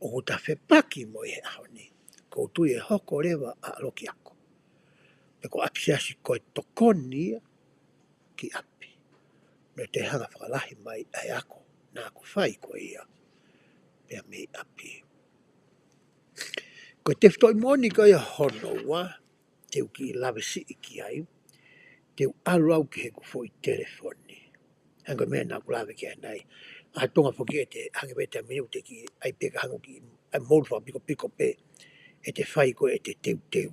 ʻoku ta fepaki mo ia he ʻaho ni, ʻoku ou tui ʻe hoko leva ʻa e ʻalokiako pe ko ʻapisiasi ko e tokoni ia ki ʻapi. Naʻe toe hanga fakalahi mai ʻa e ako naʻa ku fai ko ia pea mei ʻapi. Ko e tefitoʻi moʻoni ko ia hono ua, te u kiʻi lave siʻi ki ai, te u ʻalu au ki heʻeku foʻi telefoni. Hangē ko e meʻa naʻa ku lave ki ai ʻanenai. ʻA e Tonga foki ʻe te hangē pē taimi ni ʻoku te kiʻi ʻai pē ka hangē ʻoku kiʻi ʻai moʻoni fakapikopiko pē ʻete fai ko ē ʻete teuteu.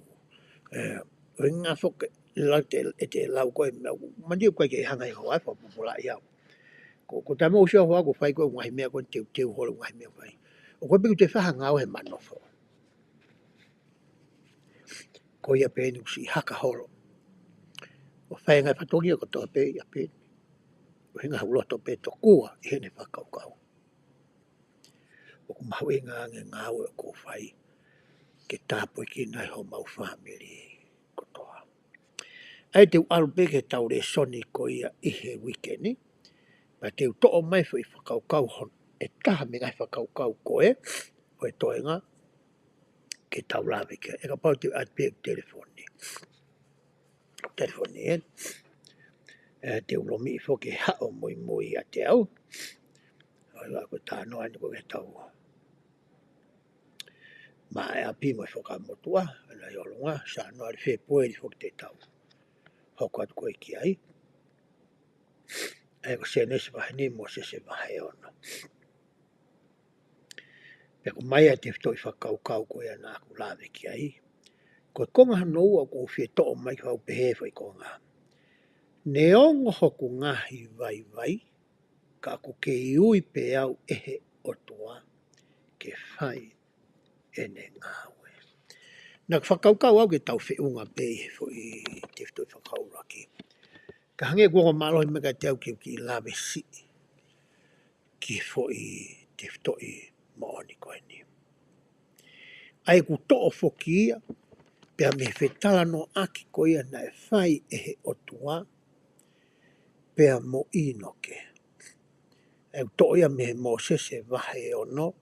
ʻE, ʻuhinga foki, lau te, ʻete lau ko ē, meʻa, manatu ʻoku ʻikai ke hanga ʻe he hoa ʻo fakapōpulaʻi au. Ko, ko e taimi ʻoku ou sio au ʻoku fai ko ē ngaahi meʻa ko ē teuteu holo ngaahi meʻa fai. ʻOku ʻikai pē ke u toe fai ha ngāue he manofo. Ko ia pē eni ʻoku siʻi haka holo. ʻO fai e ngaahi fatongia kotoa pē ia pē. ʻUhinga ʻoku loto pē tokua ʻi heʻene fakakaukau. ʻOku mahuʻinga ange ngāue ʻoku ou fai ke tāpuekina ai homau fāmili kotoa. ʻA ia te u ʻalu pē ki heʻetau lēsoni ko ia ʻi he uike ni. Pea te u toʻo mai foʻi fakakaukau hon-, ʻe taha mei he ngaahi fakakaukau ko ē ʻo e toenga ke tau lave ki ai. ʻE kapau te u ʻai pē telefoni. Telefoni ē. ʻE, te u lomiʻi foki haʻo muimui ʻiate au. ʻOua ko e talanoa eni ko ē ke tau maʻa e ʻapi mo e fakamotuʻa, ʻa ia ʻi ʻolunga, Sānuali, Fēpueli foki te tau hoko atu ko ē ki ai. ʻA ia ko Sēnesi vahe nima, Mōsese vahe ono. Pea ʻoku ʻomai ʻa e tefitoʻi fakakaukau ko ia naʻa ku lave ki ai. Ko e konga hono ua ʻoku ou fie toʻo mai ke u pehē foʻi konga. Neongo hoku ngaahi vaivai, ka ʻoku kei ui pē au ʻe he ʻOtua ke fai ʻene ngāue. Naʻa ku fakakaukau au ke tau feʻunga pē ʻi he foʻi tefitoʻi fakakaukau ʻuluaki. Ka hangē kuo ongo mālohi mai kiate au ke u kiʻi lave siʻi ki he foʻi tefitoʻi moʻoni ko eni. ʻA ia ʻoku toʻo foki ia, pea mei he fetalanoaʻaki ko ia naʻe fai ʻe he ʻOtua, pea mo ʻĪnoke. ʻA ia ʻoku toʻo ia mei he Mōsese vahe ono,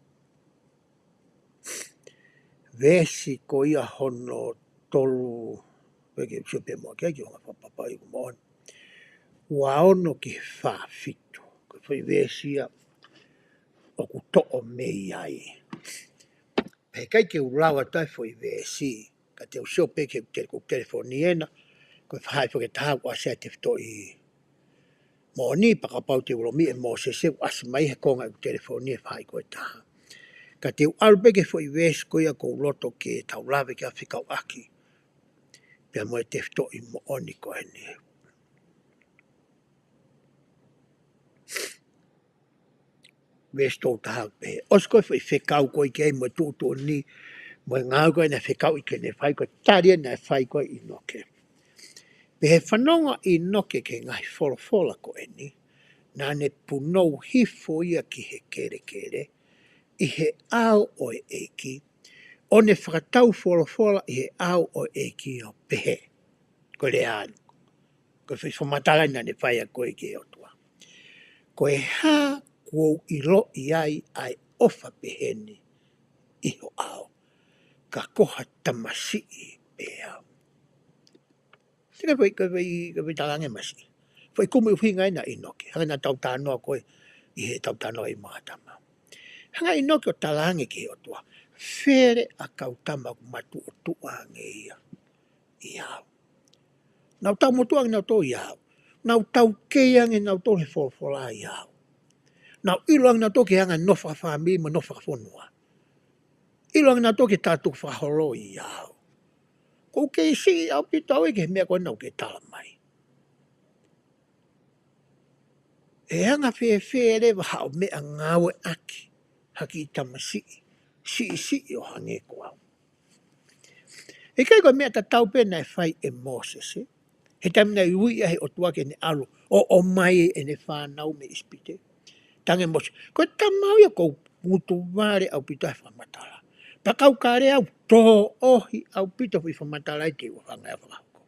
veesi ko ia hono tolu, pea ke sio pē mo ke ki onga fakapapau ʻi moʻoni. Ua ono ki he fā fitu. Ko e foʻi veesi ia ʻoku toʻo mei ai. Pea ʻikai ke u lau atu ʻa e foʻi veesi, ka te u sio pē ki he tele-, ko e telefoni ena, ko e faʻahi foki ʻe taha ʻoku ʻasi ai e tefitoʻi moʻoni, pea kapau te u lomiʻi ʻe Mōsese ʻoku ʻasi mai he konga ʻeku telefoni e faʻahi ko ē ʻe taha. Ka te u ʻalu pē ki he foʻi veesi ko ia ʻoku ou loto ke tau lave ki ai fekauʻaki pea mo e tefitoʻi moʻoni ko eni. Veesi tolu taha pē. ʻOsi ko ē foʻi fekau ko ē ki ai mo e tuʻutuʻuni, mo e ngāue ko ē naʻe fekauʻi ke ne fai, ko e tali ē naʻe fai ko ē ʻe ʻĪnoke. Pea ʻi he fanongo ʻa ʻĪnoke ki he ngaahi folofola ko eni, naʻa ne punou hifo ia ki he kelekele, ʻi he ʻao ʻo e ʻEiki, ʻo ne fakatau folofola ʻi he ʻao ʻo e ʻEiki ʻo pehē. Ko e lea eni. Ko e foʻi fakamatala naʻa ne fai ʻa ko ē ki he ʻOtua. Ko e hā kuo u ʻiloʻi ai ʻa e ʻofa pehē ni ʻi ho ʻao, ka ko ha tamasiʻi pē au. Te ke fai, ke fai, ke fai talaange masiʻi. Foʻi kumi ʻuhinga ena ʻa ʻĪnoke. Hangē naʻa tau talanoa ko ē ʻi heʻetau talanoa ʻi Makatama. Hanga ʻe ʻĪnoke ʻo talaange ki he ʻOtua. Fele ʻa e kau tama ʻoku matuʻotuʻa ange ia ʻiate au. Nau tau motuʻa ange nautolu ʻiate au. Nau taukei ange nautolu he folofola ʻiate au. Nau ʻilo ange nautolu ki he anga e nofo fakafāmili mo e nofo fakafonua. ʻIlo ange nautolu ki he talatukufakaholo ʻiate au. ʻOku ou kei siʻi ʻaupito au ia ki he meʻa ko ē naʻa ke tala mai. ʻE anga fēfē leva haʻo meʻangāueʻaki ha kiʻi tamasiʻi siʻisiʻi ʻo hangē ko au? ʻIkai ko e meʻa tatau pē naʻe fai ʻe Mōsese, he taimi naʻe ui ai ʻe he ʻOtua ke ne ʻalu ʻo ʻomai ʻene fānau mei ʻIsipite? Talaange ʻe Mōsese, ko e tama au ia ʻoku ou mutu vale ʻaupito he fakamatala. Pea kau ka lea au tō ʻohi ʻaupito foʻi fakamatala ʻi te u hanga ʻo fakahoko.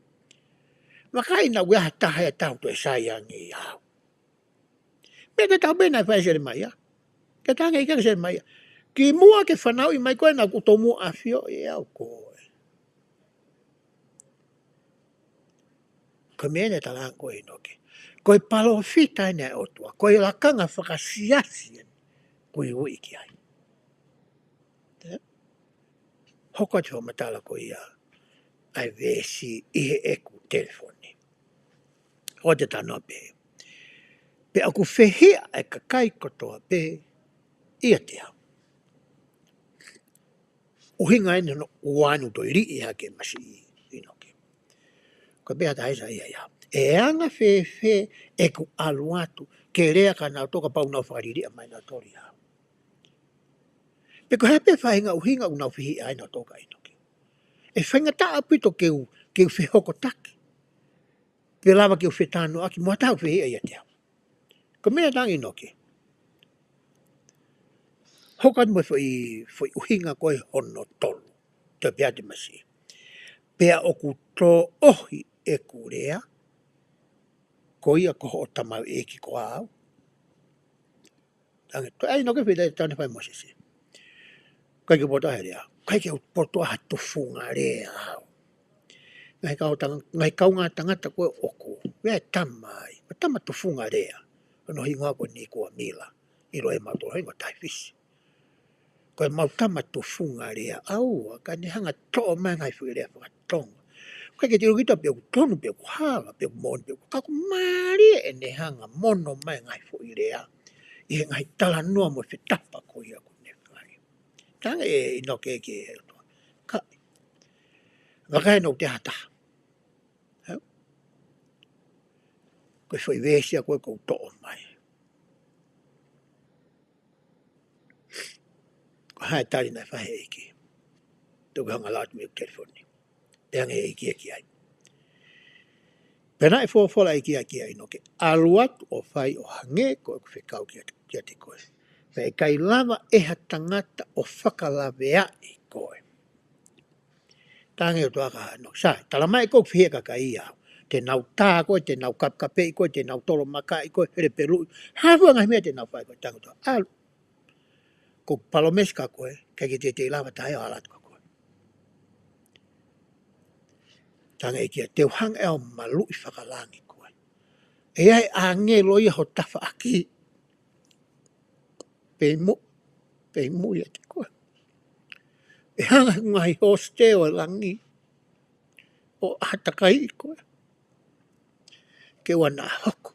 Vakai naʻa ʻi ai ha taha ia ʻe taha toe sai ange ia au. Pea te tau pē naʻe fai Selemaia. Ke tange ʻi ke Selemaia. Kimuʻa ke fanauʻi mai koe naʻa ku tomuʻa ʻafioʻi ʻe au koe. Ko e meʻa eni ʻe talaange ko ē ʻe ʻInoke. Ko e palōfita eni ʻa e ʻOtua. Ko e lakanga fakasiasi eni. Ko e uiuiʻi ki ai. Ē? Hoko atu e fakamatala ko ia ʻa e veesi ʻi heʻeku telefoni. Hoko atu e talanoa pē. Pea ʻoku fehiʻa ʻa e kakai kotoa pē ʻiate au. ʻUhinga eni hono ʻoua naʻa toe liʻi hake masiʻi ʻInoke. Ko e pehē ʻe Saiaia ia. ʻE anga fēfē ʻeku ʻalu atu ke lea kia nautolu kapau naʻa nau fakaliliʻa mai nautolu ia. Pe ko e hā pē faʻahinga ʻuhinga ʻoku nau fehiʻa ai nautolu kia ʻInoke. ʻE faingataʻa ʻaupito ke u, ke u fehokotaki. Pe lava ke u fetalanoaʻaki mo ha taha ʻoku fehiʻa ʻiate au. Ko e meʻa ʻe talaange ʻe ʻInoke. Hoko atu mo e foʻi, foʻi ʻuhinga ko ē hono tolu. Toe pehē atu e masiʻi. Pea ʻoku tō ʻohi ʻeku lea, ko ia ko hoʻo tamaioʻeiki ko au. Tange, toe ʻai ʻInoke fēfē tane fai Mōsese. ʻIkai ke u poto he lea. ʻIkai ke u poto ha tufunga lea au. Ngaahi kau tang-, ngaahi kaungā tangata ko ē ʻoku. Vea e tama ai. Ko e tama tufunga lea. Hono hingoa ko Nikuamila. ʻIlo ʻe mautolu hingoa Taifisi. Ko e mau tama tufunga lea au. Ka ne hanga toʻo mai ngaahi foʻi lea faka- Tonga. ʻIkai ke te ʻilo kita pe ʻoku tonu, pe ʻoku hala, pe ʻoku moʻoni, pe ʻoku kaku mālie ʻene hanga mono mai ngaahi foʻi lea. ʻI he ngaahi talanoa mo e fetapa ko ia ʻoku ne fai. Tange ʻe ʻInoke ki he ʻOtua. Ka, vakai naʻa te hata. Hau. Ko e foʻi veesi ia ko ē ʻoku ou toʻo mai. Ko e hā e tali naʻe fai he ʻEiki. Tuku hanga ʻalu atu mei he telefoni. Pehē ange ʻe he ʻEiki ia ki ai. Pea naʻe folofola ʻe he ʻEiki ia kia ʻInoke. ʻAlu atu ʻo fai ʻo hangē ko ʻeku fekau kiate, kiate koe. Pea ʻe ʻikai lava ʻe ha tangata ʻo fakalaveaʻi koe. Tange ʻOtua kia ʻInoke. Sai, tala mai ʻoku fehiʻa e kakai ia. Te nau tā koe, te nau kapekapeʻi koe, te nau tolomakaʻi koe, helepeluʻi. Hā fua ngaahi meʻa te nau fai koe, tange ʻOtua. ʻAlu. ʻOku ou palōmesi kia koe, ʻikai ke te, te lava taha ia ʻo ʻalu atu kia koe. Tange ʻEiki ia, te u hanga ʻe au ʻo maluʻi fakalangi koe. ʻE ʻi ai e ʻāngelo ia ho tafaʻaki. Pea mo, pea mo ia te koe. ʻE hanga he ngaahi hosite ʻo e langi ʻo ʻātakaiʻi koe. Ke ʻoua naʻa hoko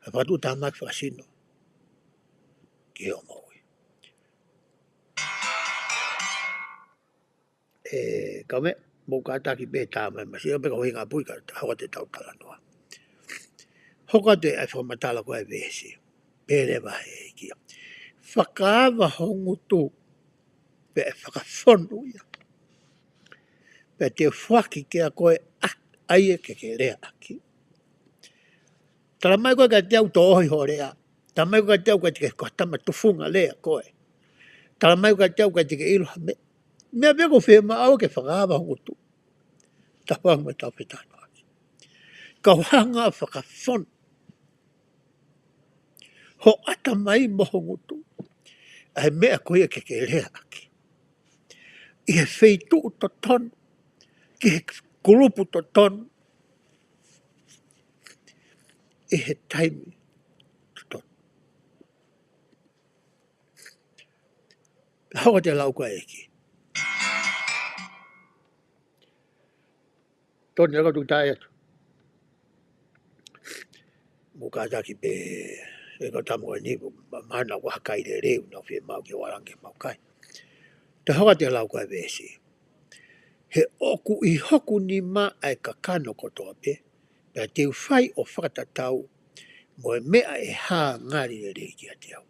ha fakatuʻutāmaki fakasino ki hoʻo moʻui. ʻE, kau meʻa, mou kātaki pē tā mai masiʻi, pe ko hinga pui ka hoko atu e tau talanoa. Hoko atu e fakamatala ko ē veesi. Pehē leva he ʻEiki ia. Fakaava ho ngutu, pea ʻe fakafonu ia. Pea te u foaki kia koe ʻa, ʻa ia ke ke leaʻaki. Tala mai koe kiate au ʻoku tō ʻohi hoʻo lea. Tala mai koe kiate au ʻoku ʻikai te ke, ko e tama tufunga lea koe. Tala mai koe kiate au ʻoku ʻikai te ke ʻilo ha meʻa. Meʻa pē ʻoku ou fiemaʻu ke fakaava ho ngutu. Tapa mo e tau fetalanoaʻaki. Kau hanga ʻo fakafonu ho ʻatamai mo ho ngutu. ʻA e meʻa ko ia ke ke leaʻaki. ʻI he feituʻu totonu. Ki he kulupu totonu. ʻI he taimi totonu. Hoko atu e lau ko ē ʻa e ʻEiki. Toni laka tu tai atu. Mou kātaki pē, ʻe kau tama ko eni, ma, mana ʻoku ʻi ai ha kai lelei, ʻoku nau fiemaʻu ke ʻalu ange ke mau kai. Te u hoko atu e lau ko ē veesi. He ʻoku ʻi hoku nima ʻa e kakano kotoa pē, pea te u fai ʻo fakatatau, mo e meʻa ʻe hā ngali lelei kiate au.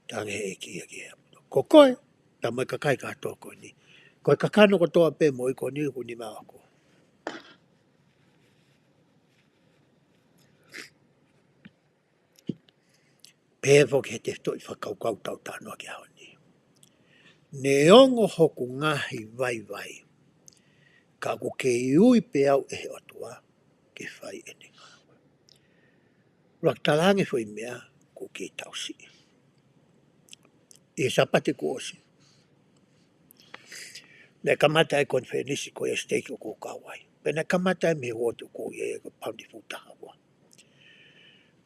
Tange ʻe he ʻEiki ia ki ai. Ko koe, tā mo e kakai kātoa ko eni. Ko e kakano kotoa pē mo e ko eni ʻoku nima ʻoʻoku. Pehē foki he tefitoʻi fakakaukau ʻoku tau talanoa ki ai he ʻaho ni. Neongo hoku ngaahi vaivai, ka ʻoku kei ui pē au ʻe he ʻOtua ke fai ʻene ngāue. ʻUluaki talaange foʻi meʻa, ʻoku kei tausiʻi. ʻI he Sāpate kuo ʻosi, naʻe kamata e konifelenisi ko ia siteiki ʻoku ou kau ai. Pea naʻe kamata ia mei he uooti ʻoku ou ʻi ai, ko e Bountiful taha ua.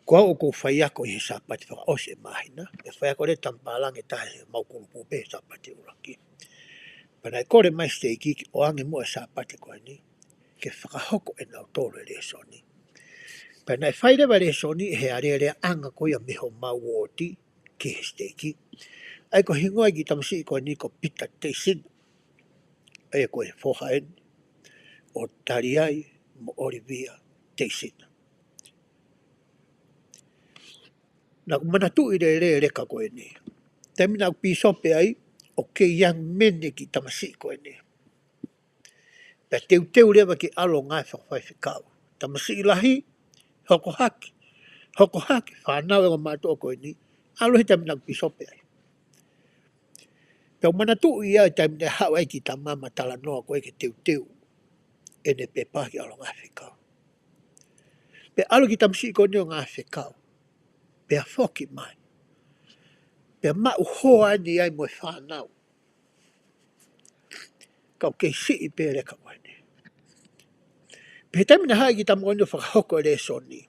Ko au ʻoku ou faiako ʻi he Sāpate fakaʻosi e māhina, ʻe faiako leva e tama pālangi ʻe taha heʻemau kulupu pē he Sāpate ʻuluaki. Pea naʻe kole mai e siteiki ke ʻoange muʻa e Sāpate ko eni, ke fakahoko ʻenautolu e lēsoni. Pea naʻe fai leva e lēsoni ʻe he alēleaʻanga ko ia mei homau uooti ki he siteiki. ʻA ia ko e hingoa e kiʻi tamasiʻi ko eni ko Pita Teisina. ʻA ia ko e foha eni ʻo Taliai mo ʻOlivia Teisina. Naʻa ku manatuʻi lelei e leka ko eni. Taimi naʻa ku pīsope ai, ʻoku kei young men e kiʻi tamasiʻi ko eni. Pea teuteu leva ke ʻalu ʻo ngāue fakafaifekau. Tamasiʻi lahi, hoko hake, hoko hake, fānau e ongo mātuʻa ko eni, ʻalu he taimi naʻa ku pīsope ai. Pea u manatuʻi ia e taimi naʻe haʻu ai e kiʻi tama mo talanoa ko ē ke teuteu ʻene pepa ke ʻalu ʻo ngāue fekau. Pea ʻalu e kiʻi tamasiʻi ko eni ʻo ngāue fekau. Pea foki mai. Pea maʻu hoa eni ai mo e fānau. Ka ʻoku kei siʻi pē e leka ko eni. Pea he taimi naʻe haʻu ai e kiʻi tama ko eni ʻo fakahoko e lēsoni,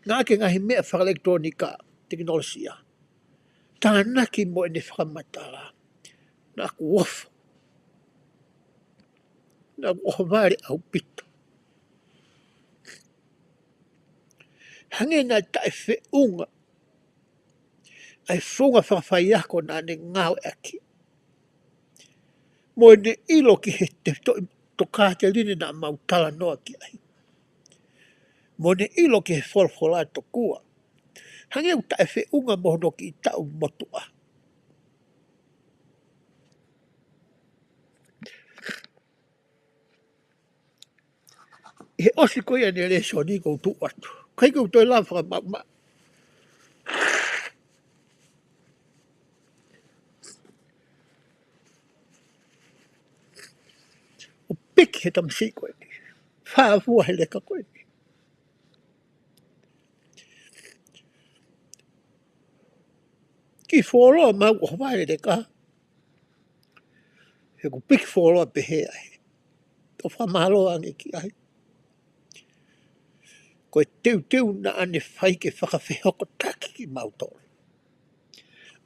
ngāueʻaki e ngaahi meʻa fakaʻelekitulōnika, tekinolosia. Tānaki mo ʻene fakamatala. Naʻa ku ofo. Naʻa ku ʻohovale ʻaupito. Hangē naʻe taʻefeʻunga ʻa e founga fakafaiako naʻa ne ngāueʻaki. Mo ʻene ʻilo ki he tefitoʻi tokāteline naʻa mau talanoa ki ai. Mo ʻene ʻilo ki he folofola tokua. Hangē ʻoku taʻefeʻunga mo hono kiʻi taʻu motuʻa. ʻI he ʻosi ko ia ʻene lēsoni ʻoku ou tuʻu atu. ʻIkai ke u toe lava fakamaʻumaʻu. ʻO piki he tamasiʻi ko eni. Fāfua he leka ko eni. Kiʻi fuoloa maʻu ʻohovale e leka. He ʻoku piki fuoloa pehē ai. ʻOku ou fakamālō ange ki ai. Ko e teuteu naʻa ne fai ke fakafehokotaki kimautolu.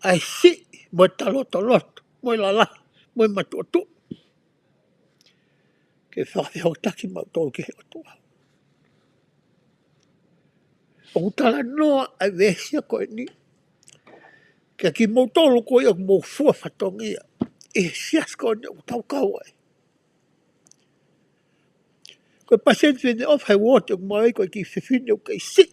ʻA e siʻi, mo e talotoloto, mo e lalahi, mo e matuʻotuʻa. Ke fakafehokotaki kimautolu ki he ʻOtua. ʻOku talanoa ʻa e veesi ko eni. Kiate kimoutolu ko ia ʻoku mou fua fatongia. ʻI he siasi ko eni ʻoku tau kau ai. Ko e palesiteni Fineʻofa he uooti ʻoku mau ʻi ai ko e kiʻi fefine ʻoku kei siʻi.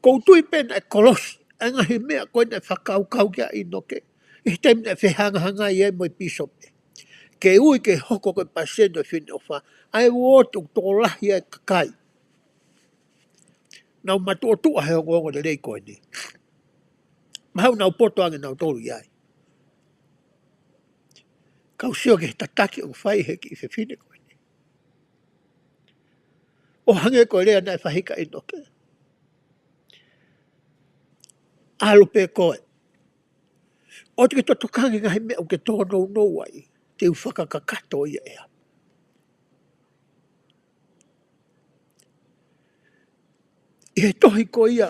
ʻOku ou tui pē naʻe kolosi ʻa e ngaahi meʻa ko ē naʻe fakakaukau ki ai ʻa ʻInoke. ʻI he taimi naʻe fehangahangai ai mo e pīsope. Ke ui ke hoko ko e palesiteni ʻo e Fineʻofa. ʻA e uooti ʻoku tokolahi ai e kakai. Nau matuʻotuʻa he ongoongolelei ko eni. Mahalo nau poto ange nautolu ʻi ai. Ka u sio ki he tataki ʻoku fai he kiʻi fefine ko eni. ʻO hangē ko e lea naʻe fai kia ʻInoke. ʻAlu pē koe. ʻOua te ke tokanga ki he ngaahi meʻa ʻoku ke tōnounou ai. Te u fakakakato ia ʻe au. ʻI he tohi ko ia.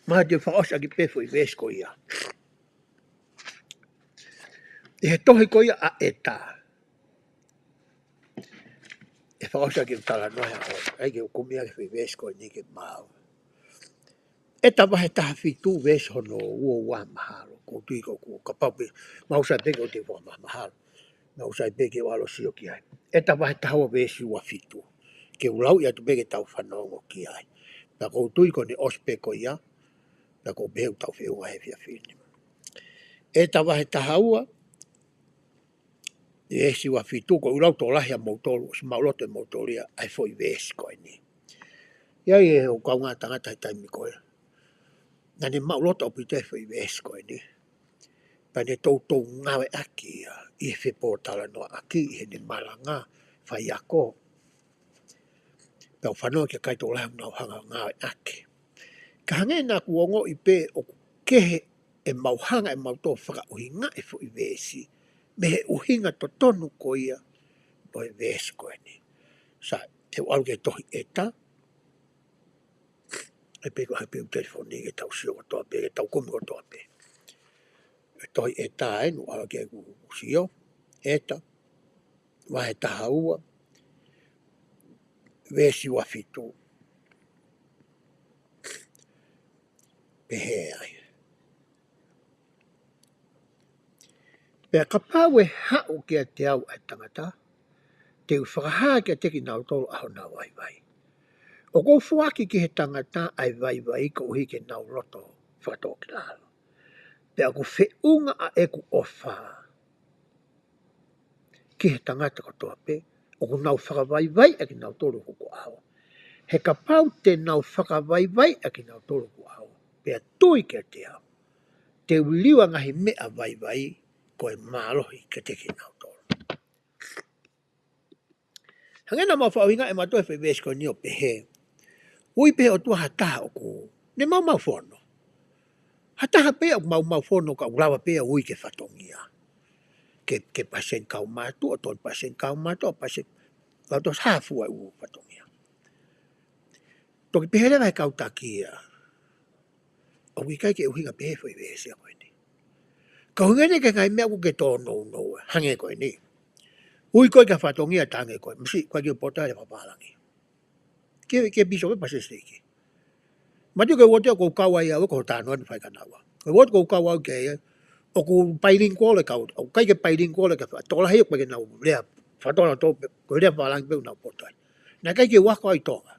Mahalo te u fakaʻosi ʻaki pē foʻi veesi ko ia. ʻI he tohi ko ia ʻa ʻEta. ʻE fakaʻosi ʻaki e talanoa he ʻaho ni. ʻAi ke u kumi ʻaki e foʻi veesi ko eni ke maau. ʻEta vahe taha fitu veesi hono ua ua mahalo. ʻOku ou tui ko ē kapau pē. Mau sai pē ke u te fakamahamahalo. Mau sai pē ke u ʻalu ʻo sio ki ai. ʻEta vahe taha ua veesi ua fitu. Ke u lau ia atu pē ke tau fanongo ki ai. Pea ʻoku ou tui ko ʻene ʻosi pē ko ia. Pea ʻoku ou pehē ʻoku tau feʻunga he efiafi ni. ʻEta vahe taha ua. Veesi ua fitu, ko e lau tokolahi ʻa moutolu, ʻosi maʻuloto ʻe moutolu ia, ʻa e foʻi veesi ko eni. ʻI ai e ʻū kaungā tangata he taimi ko ē naʻa ne maʻuloto ʻaupito e foʻi veesi ko eni. Pea ne toutou ngāueʻaki ia ʻi he fepōtalanoaʻaki, ʻi heʻene malanga faiako. Pea u fanongo ki he kakai tokolahi ʻoku nau hanga ʻo ngāueʻaki. Ka hangē naʻa ku ongoʻi pē ʻoku kehe ʻemau hanga ʻe mautolu ʻo fakaʻuhingaʻi e foʻi veesi mei he ʻuhinga totonu ko ia ʻo e veesi ko eni. Sai, te u ʻalu ki he tohi ʻEta, ʻe pē ko hai pē ʻoku telefoni ke tau sio kotoa pē, ke tau kumi kotoa pē. E tohi ʻEta ē, naʻa ku ʻalu ki ai ʻo sio, ʻEta, vahe taha ua, veesi ua fitu. Pehē ai. Pea kapau ʻe haʻu kiate au ʻa e tangata, te u fakahā kiate kinautolu ʻa honau vaivai. ʻOku ou foaki ki he tangata ʻa e vaivai koeʻuhi ke nau loto fakatōkilalo. Pea ʻoku feʻunga ʻa ʻeku ʻofa ki he tangata kotoa pē ʻoku nau fakavaivaiʻaki kinautolu ʻi hoku ʻao. He kapau te nau fakavaivaiʻaki kinautolu ʻi hoku ʻao, pea tui kiate au, te u liliu ʻa e ngaahi meʻa vaivai ko e mālohi kiate kinautolu. Hangē naʻa mau faʻa ʻuhinga ʻe mautolu e foʻi veesi ko eni ʻo pehē, ui pē ʻe he ʻOtua ha taha ʻoku ne maumau fono. Ha taha pē ʻoku maumau fono ka ʻoku lava pē ʻo ui ke fatongia. Ke, ke paseni kau mātuʻa, ʻo tolu paseni kau mātuʻa, paseni, kau tō haafu ʻa e ʻū fatongia. Toki pehē leva ʻe he kau taki ia, ʻoku ʻikai ke ʻuhinga pehē e foʻi veesi ko eni. Ka ʻuhinga eni ki he ngaahi meʻa ʻoku ke tōnounou, hangē ko eni. Ui koe ke fatongia, talaange koe, masiʻi, ʻoku ʻikai ke u poto he fakapālangi. Ke, ke pīsope pe pasesiteki. Mātuʻa, ko e uooti ʻoku ou kau ai au, ko e talanoa ni fai kia naua. Ko e uooti ʻoku ou kau au ki ai, ʻoku bilingual e kau, ʻoku ʻikai ke bilingual e kau, tokolahi ʻoku ʻikai ke nau lea, fakatō nautolu pē, ko e lea fālangi pē ʻoku nau poto ai. Naʻe ʻikai ke u ako au ʻi Tonga.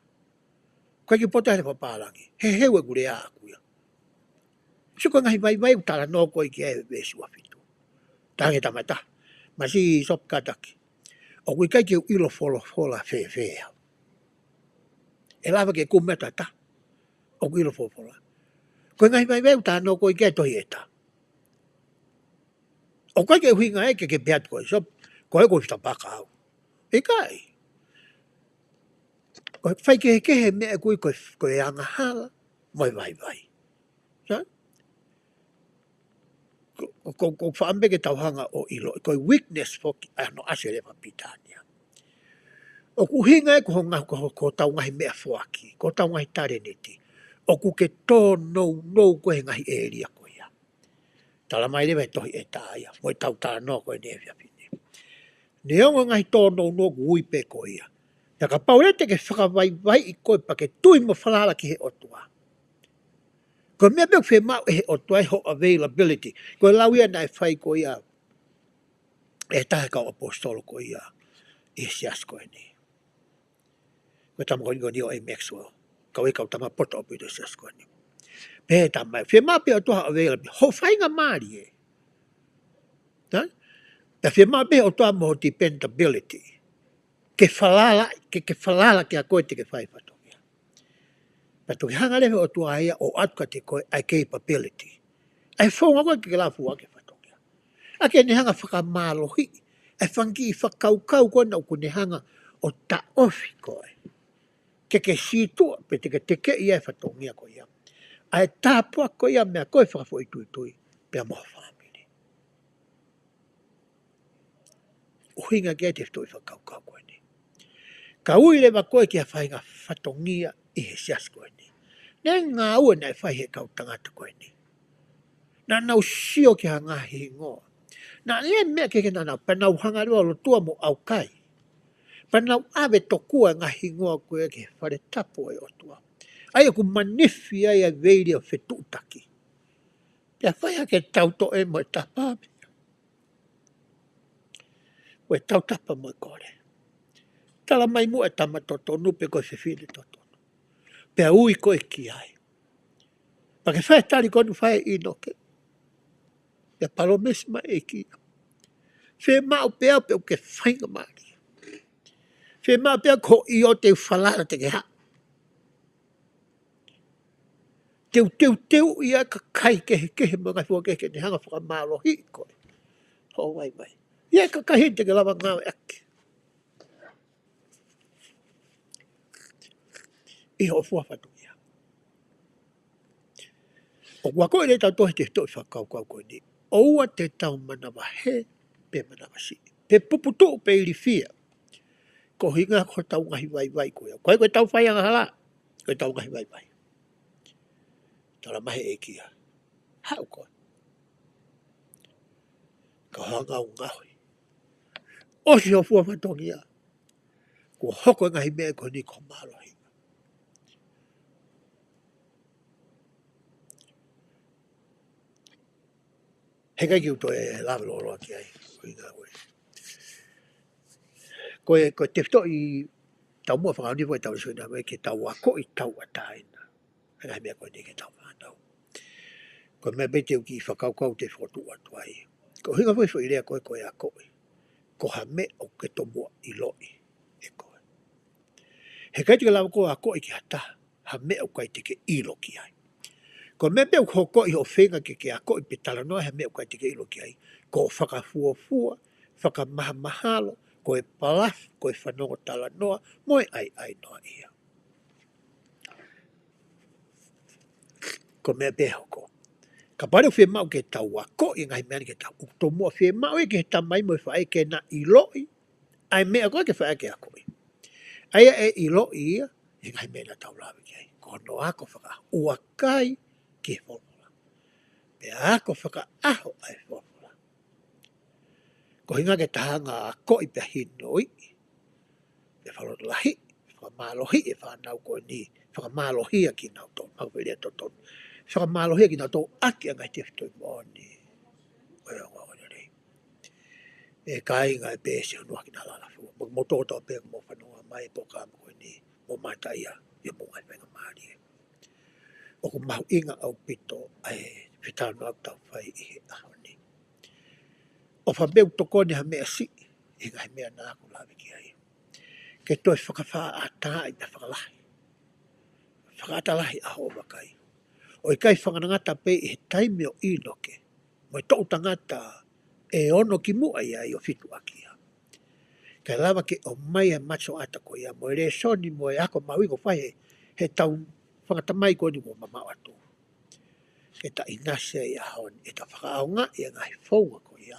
ʻOku ʻikai ke u poto he fakapālangi. He, he ʻoku ou lea ʻaku ia. Sio ko e ngaahi vaivai ʻoku talanoa ko ē ki ai e veesi ua fitu. Talaange ʻe he tangata, masiʻi Sop Kataki, ʻoku ʻikai ke u ʻilo folofola fēfē au. ʻE lava ke kumi atu ha taha ʻoku ʻilo folofola. Ko e ngaahi vaivai ʻoku talanoa ko ē ki ai e tohi ʻEta. ʻOku ʻikai ke ʻuhinga ia ke, ke pehē atu ko e Sop, ko e ko e fitapaka au. ʻIkai. Ko e faikehekehe meʻa ʻoku ui ko e, ko e angahala mo e vaivai. Sa? Ko, ko, ko, ko e fakaʻamu pē ke tau hanga ʻo ʻilo, ko e weakness foki, ʻa ia naʻe ʻasi leva ʻe Pita ia. ʻOku ʻuhinga ia ko ho nga-, ko, ko hotau ngaahi meʻa foaki, ko hotau ngaahi talēniti. ʻOku ke tōnounou koe he ngaahi ʻēlia ko ia. Talamai leva ʻe he tohi ʻEta ia, mo e tau talanoa ko eni he efiafi ni. Neongo e ngaahi tōnounou ʻoku ui pē ko ia. Pea kapau leva te ke fakavaivaiʻi koe pea ke tui mo falala ki he ʻOtua. Ko e meʻa pē ʻoku fiemaʻu ʻe he ʻOtua ia ho availability. Ko e lau ia naʻe fai ko ia ʻe he taha e kau ʻaposetolo ko ia ʻi he siasi ko eni. Ko e tama ko eni ko Neal A. Maxwell. Kau e kau tama poto ʻaupito he siasi ko eni. Pehē ʻe he tama, fiemaʻu pē ʻe he ʻOtua ho availability, ho faingamālie. Hā? Pea fiemaʻu pē ʻe he ʻOtua mo ho dependability. Ke falala, ke, ke falala kiate koe te ke fai e fatongia. Pea toki hanga leva ʻe he ʻOtua ia ʻo ʻoatu kiate koe ʻa e capability. ʻA e founga ko ē ke ke lava ʻo fua ʻaki e fatongia. ʻA ia ke ne hanga ʻo fakamālohiʻi ʻa e fanga kiʻi fakakaukau ko ē naʻa ʻoku ne hanga ʻo taʻofi koe. Ke ke sītuʻa pe te ke tekeʻi ʻa e fatongia ko ia. ʻA e tāpuaki ko ia mei he ko e fakafoʻituitui pea mo ho fāmili. ʻUhinga ki ai e tefitoʻi fakakaukau ko eni. Ka ui leva koe ki ha faʻahinga fatongia ʻi he siasi ko eni. Naʻe ngāue naʻe fai ʻe he kau tangata ko eni. Naʻa nau sio ki ha ngaahi hingoa. Naʻe meʻa kehe naʻa nau, pea nau hanga leva ʻo lotua mo ʻaukai. Pea nau ʻave tokua e ngaahi hingoa ko ē ki he fale tapu ʻo e ʻOtua. ʻA ia ʻoku manifi ai ʻa e veili ʻo e fetuʻutaki. Pea fai hake e tautoʻe mo e tapa mo e tautapa mo e kole. Talamai muʻa e tama totonu pe ko e fefine totonu. Pea ui koe ki ai. Pea ke fai e tali ko eni ʻoku fai ʻe ʻInoke. Pea palōmesi mai e ʻEiki. Fiemaʻu pē au pe ʻoku ke faingamālie. Fiemaʻu pē au ko e ʻio te u falala te ke haʻu. teuteu ia kakai kehekehe mo e ngaahi fua kehe ke ne hanga ʻo fakamālohiʻi koe. Hoʻo vaivai. ʻI ai e kakai ʻe te ke lava ngāueʻaki ʻi hoʻo fua fatongia. ʻOku akoʻi leva ʻe tautolu he tefitoʻi fakakaukau ko eni. ʻOua te tau manavahē pe manavasiʻi, pe puputuʻu pe ilifia. Ko e ʻuhinga ko hotau ngaahi vaivai ko ia. Ko e, ko ʻetau fai angahala, ko ʻetau ngaahi vaivai. Talamai ʻe he ʻEiki ia, haʻu koe, ka u hanga ʻo ngaohi. ʻOsi hoʻo fua fatongia, kuo hoko e ngaahi meʻa ko eni ko e mālohi. Heʻikai ke u toe lave lōloa ki ai, ko e ʻuhinga ko e, ko e, ko e tefitoʻi taumuʻa fakaʻaho ni ʻoku tau sio ki ai ke tau akoʻi tauʻatāina e ngaahi meʻa ko eni ki heʻetau fānau. Ko e meʻa pē te u kiʻi fakakaukau te u fokotuʻu atu ai. Ko e ʻuhinga foʻi foʻi lea ko e, ko e akoʻi, ko ha meʻa ʻoku ke tomuʻa ʻiloʻi ʻe koe. Heʻikai te ke lava koe ʻo akoʻi ki ha taha ha meʻa ʻoku ʻikai te ke ʻilo ki ai. Ko e meʻa pē ʻoku hoko ʻi hoʻo feinga ke ke akoʻi pe talanoa ha meʻa ʻoku ʻikai te ke ʻilo ki ai, ko e fakafuofua, fakamahamahalo, ko e palasi, ko e fanongo talanoa, mo e ʻaiʻainoaʻia. Ko e meʻa pē ʻe hoko. Kapau leva ʻoku fiemaʻu ke tau akoʻi e ngaahi meʻa ni ke tau, ʻoku tomuʻa fiemaʻu ia ki he tamai mo e faʻē ke na ʻiloʻi ʻa e meʻa ko ē ke faʻa ke akoʻi. ʻA ia ʻe ʻiloʻi ia ʻe he ngaahi meʻa naʻa tau lave ki ai. Ko hono ako fakaʻaho, ʻoua ʻikai ke folofola. Pea ako fakaʻaho ʻa e folofola. Ko e ʻuhinga ke ta hanga ʻo akoʻi pea hinoʻi, pea fakalotolahiʻi, fakamālohiʻi e fānau ko eni, fakamālohia kinautolu, mau pele totonu. Fakamālohia kinautolu ʻaki ʻa e ngaahi tefitoʻi moʻoni ʻo e ongoongolelei. ʻE kāinga, ʻe pehē ʻa e ʻuhinga ki he lala fua. Mo, mo toto pē mo fanongo mai e polokalama ko eni, mo mataʻia, ʻi hoʻomou ngaahi faingamālie. ʻOku mahuʻinga ʻaupito ʻa e fetalanoaʻaki ʻoku tau fai ʻi he ʻaho ni. ʻOfa pē ʻoku tokoni ha meʻa siʻi ʻi he ngaahi meʻa naʻa ku lave ki ai, ke toe fakafaʻataʻi pea fakalahi, fakaʻatalahi ʻa hoʻo vakai. ʻO ʻikai fakangatangata pē ʻi he taimi ʻo ʻĪnoke mo e toʻu tangata ʻe ono kimuʻa ia ʻo fituʻaki ia. Kae lava ke ʻomai e masoʻata ko ia mo e lēsoni mo e ako mahuʻinga ʻoku fai ʻe he, he tau fanga tamai ko eni kuo mamaʻo atu. Ke ta ʻinasi ai he ʻaho ni, ʻe ta fakaʻaongaʻi e ngaahi founga ko ia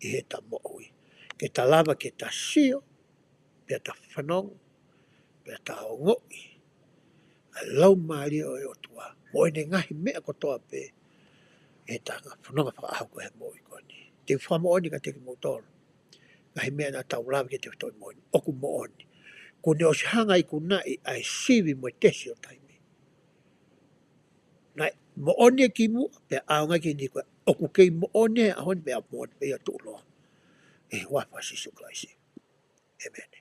ʻi heʻeta moʻui. Ke ta lava ke ta sio, pea ta fanongo, pea ta ongoʻi ʻa e Laumālie ʻo e ʻOtua mo ʻene ngaahi meʻa kotoa pē ʻi heʻeta ngaahi fononga fakaʻaho ko ē he moʻui ko eni. Te u fakamoʻoni kiate kimoutolu, ngaahi meʻa naʻa tau lave ki ai he tefitoʻi moʻoni, ʻoku moʻoni. Kuo ne ʻosi hanga ʻo ikunaʻi ʻa e sivi mo e tesi ʻo taimi. Naʻe moʻoni ia kimuʻa, pea ʻaonga ki heni ko ē, ʻoku kei moʻoni he ʻaho ni pea moʻoni pē ia tuʻuloa. ʻI he huafa ʻo Sīsū Kalaisi. ʻĒmeni.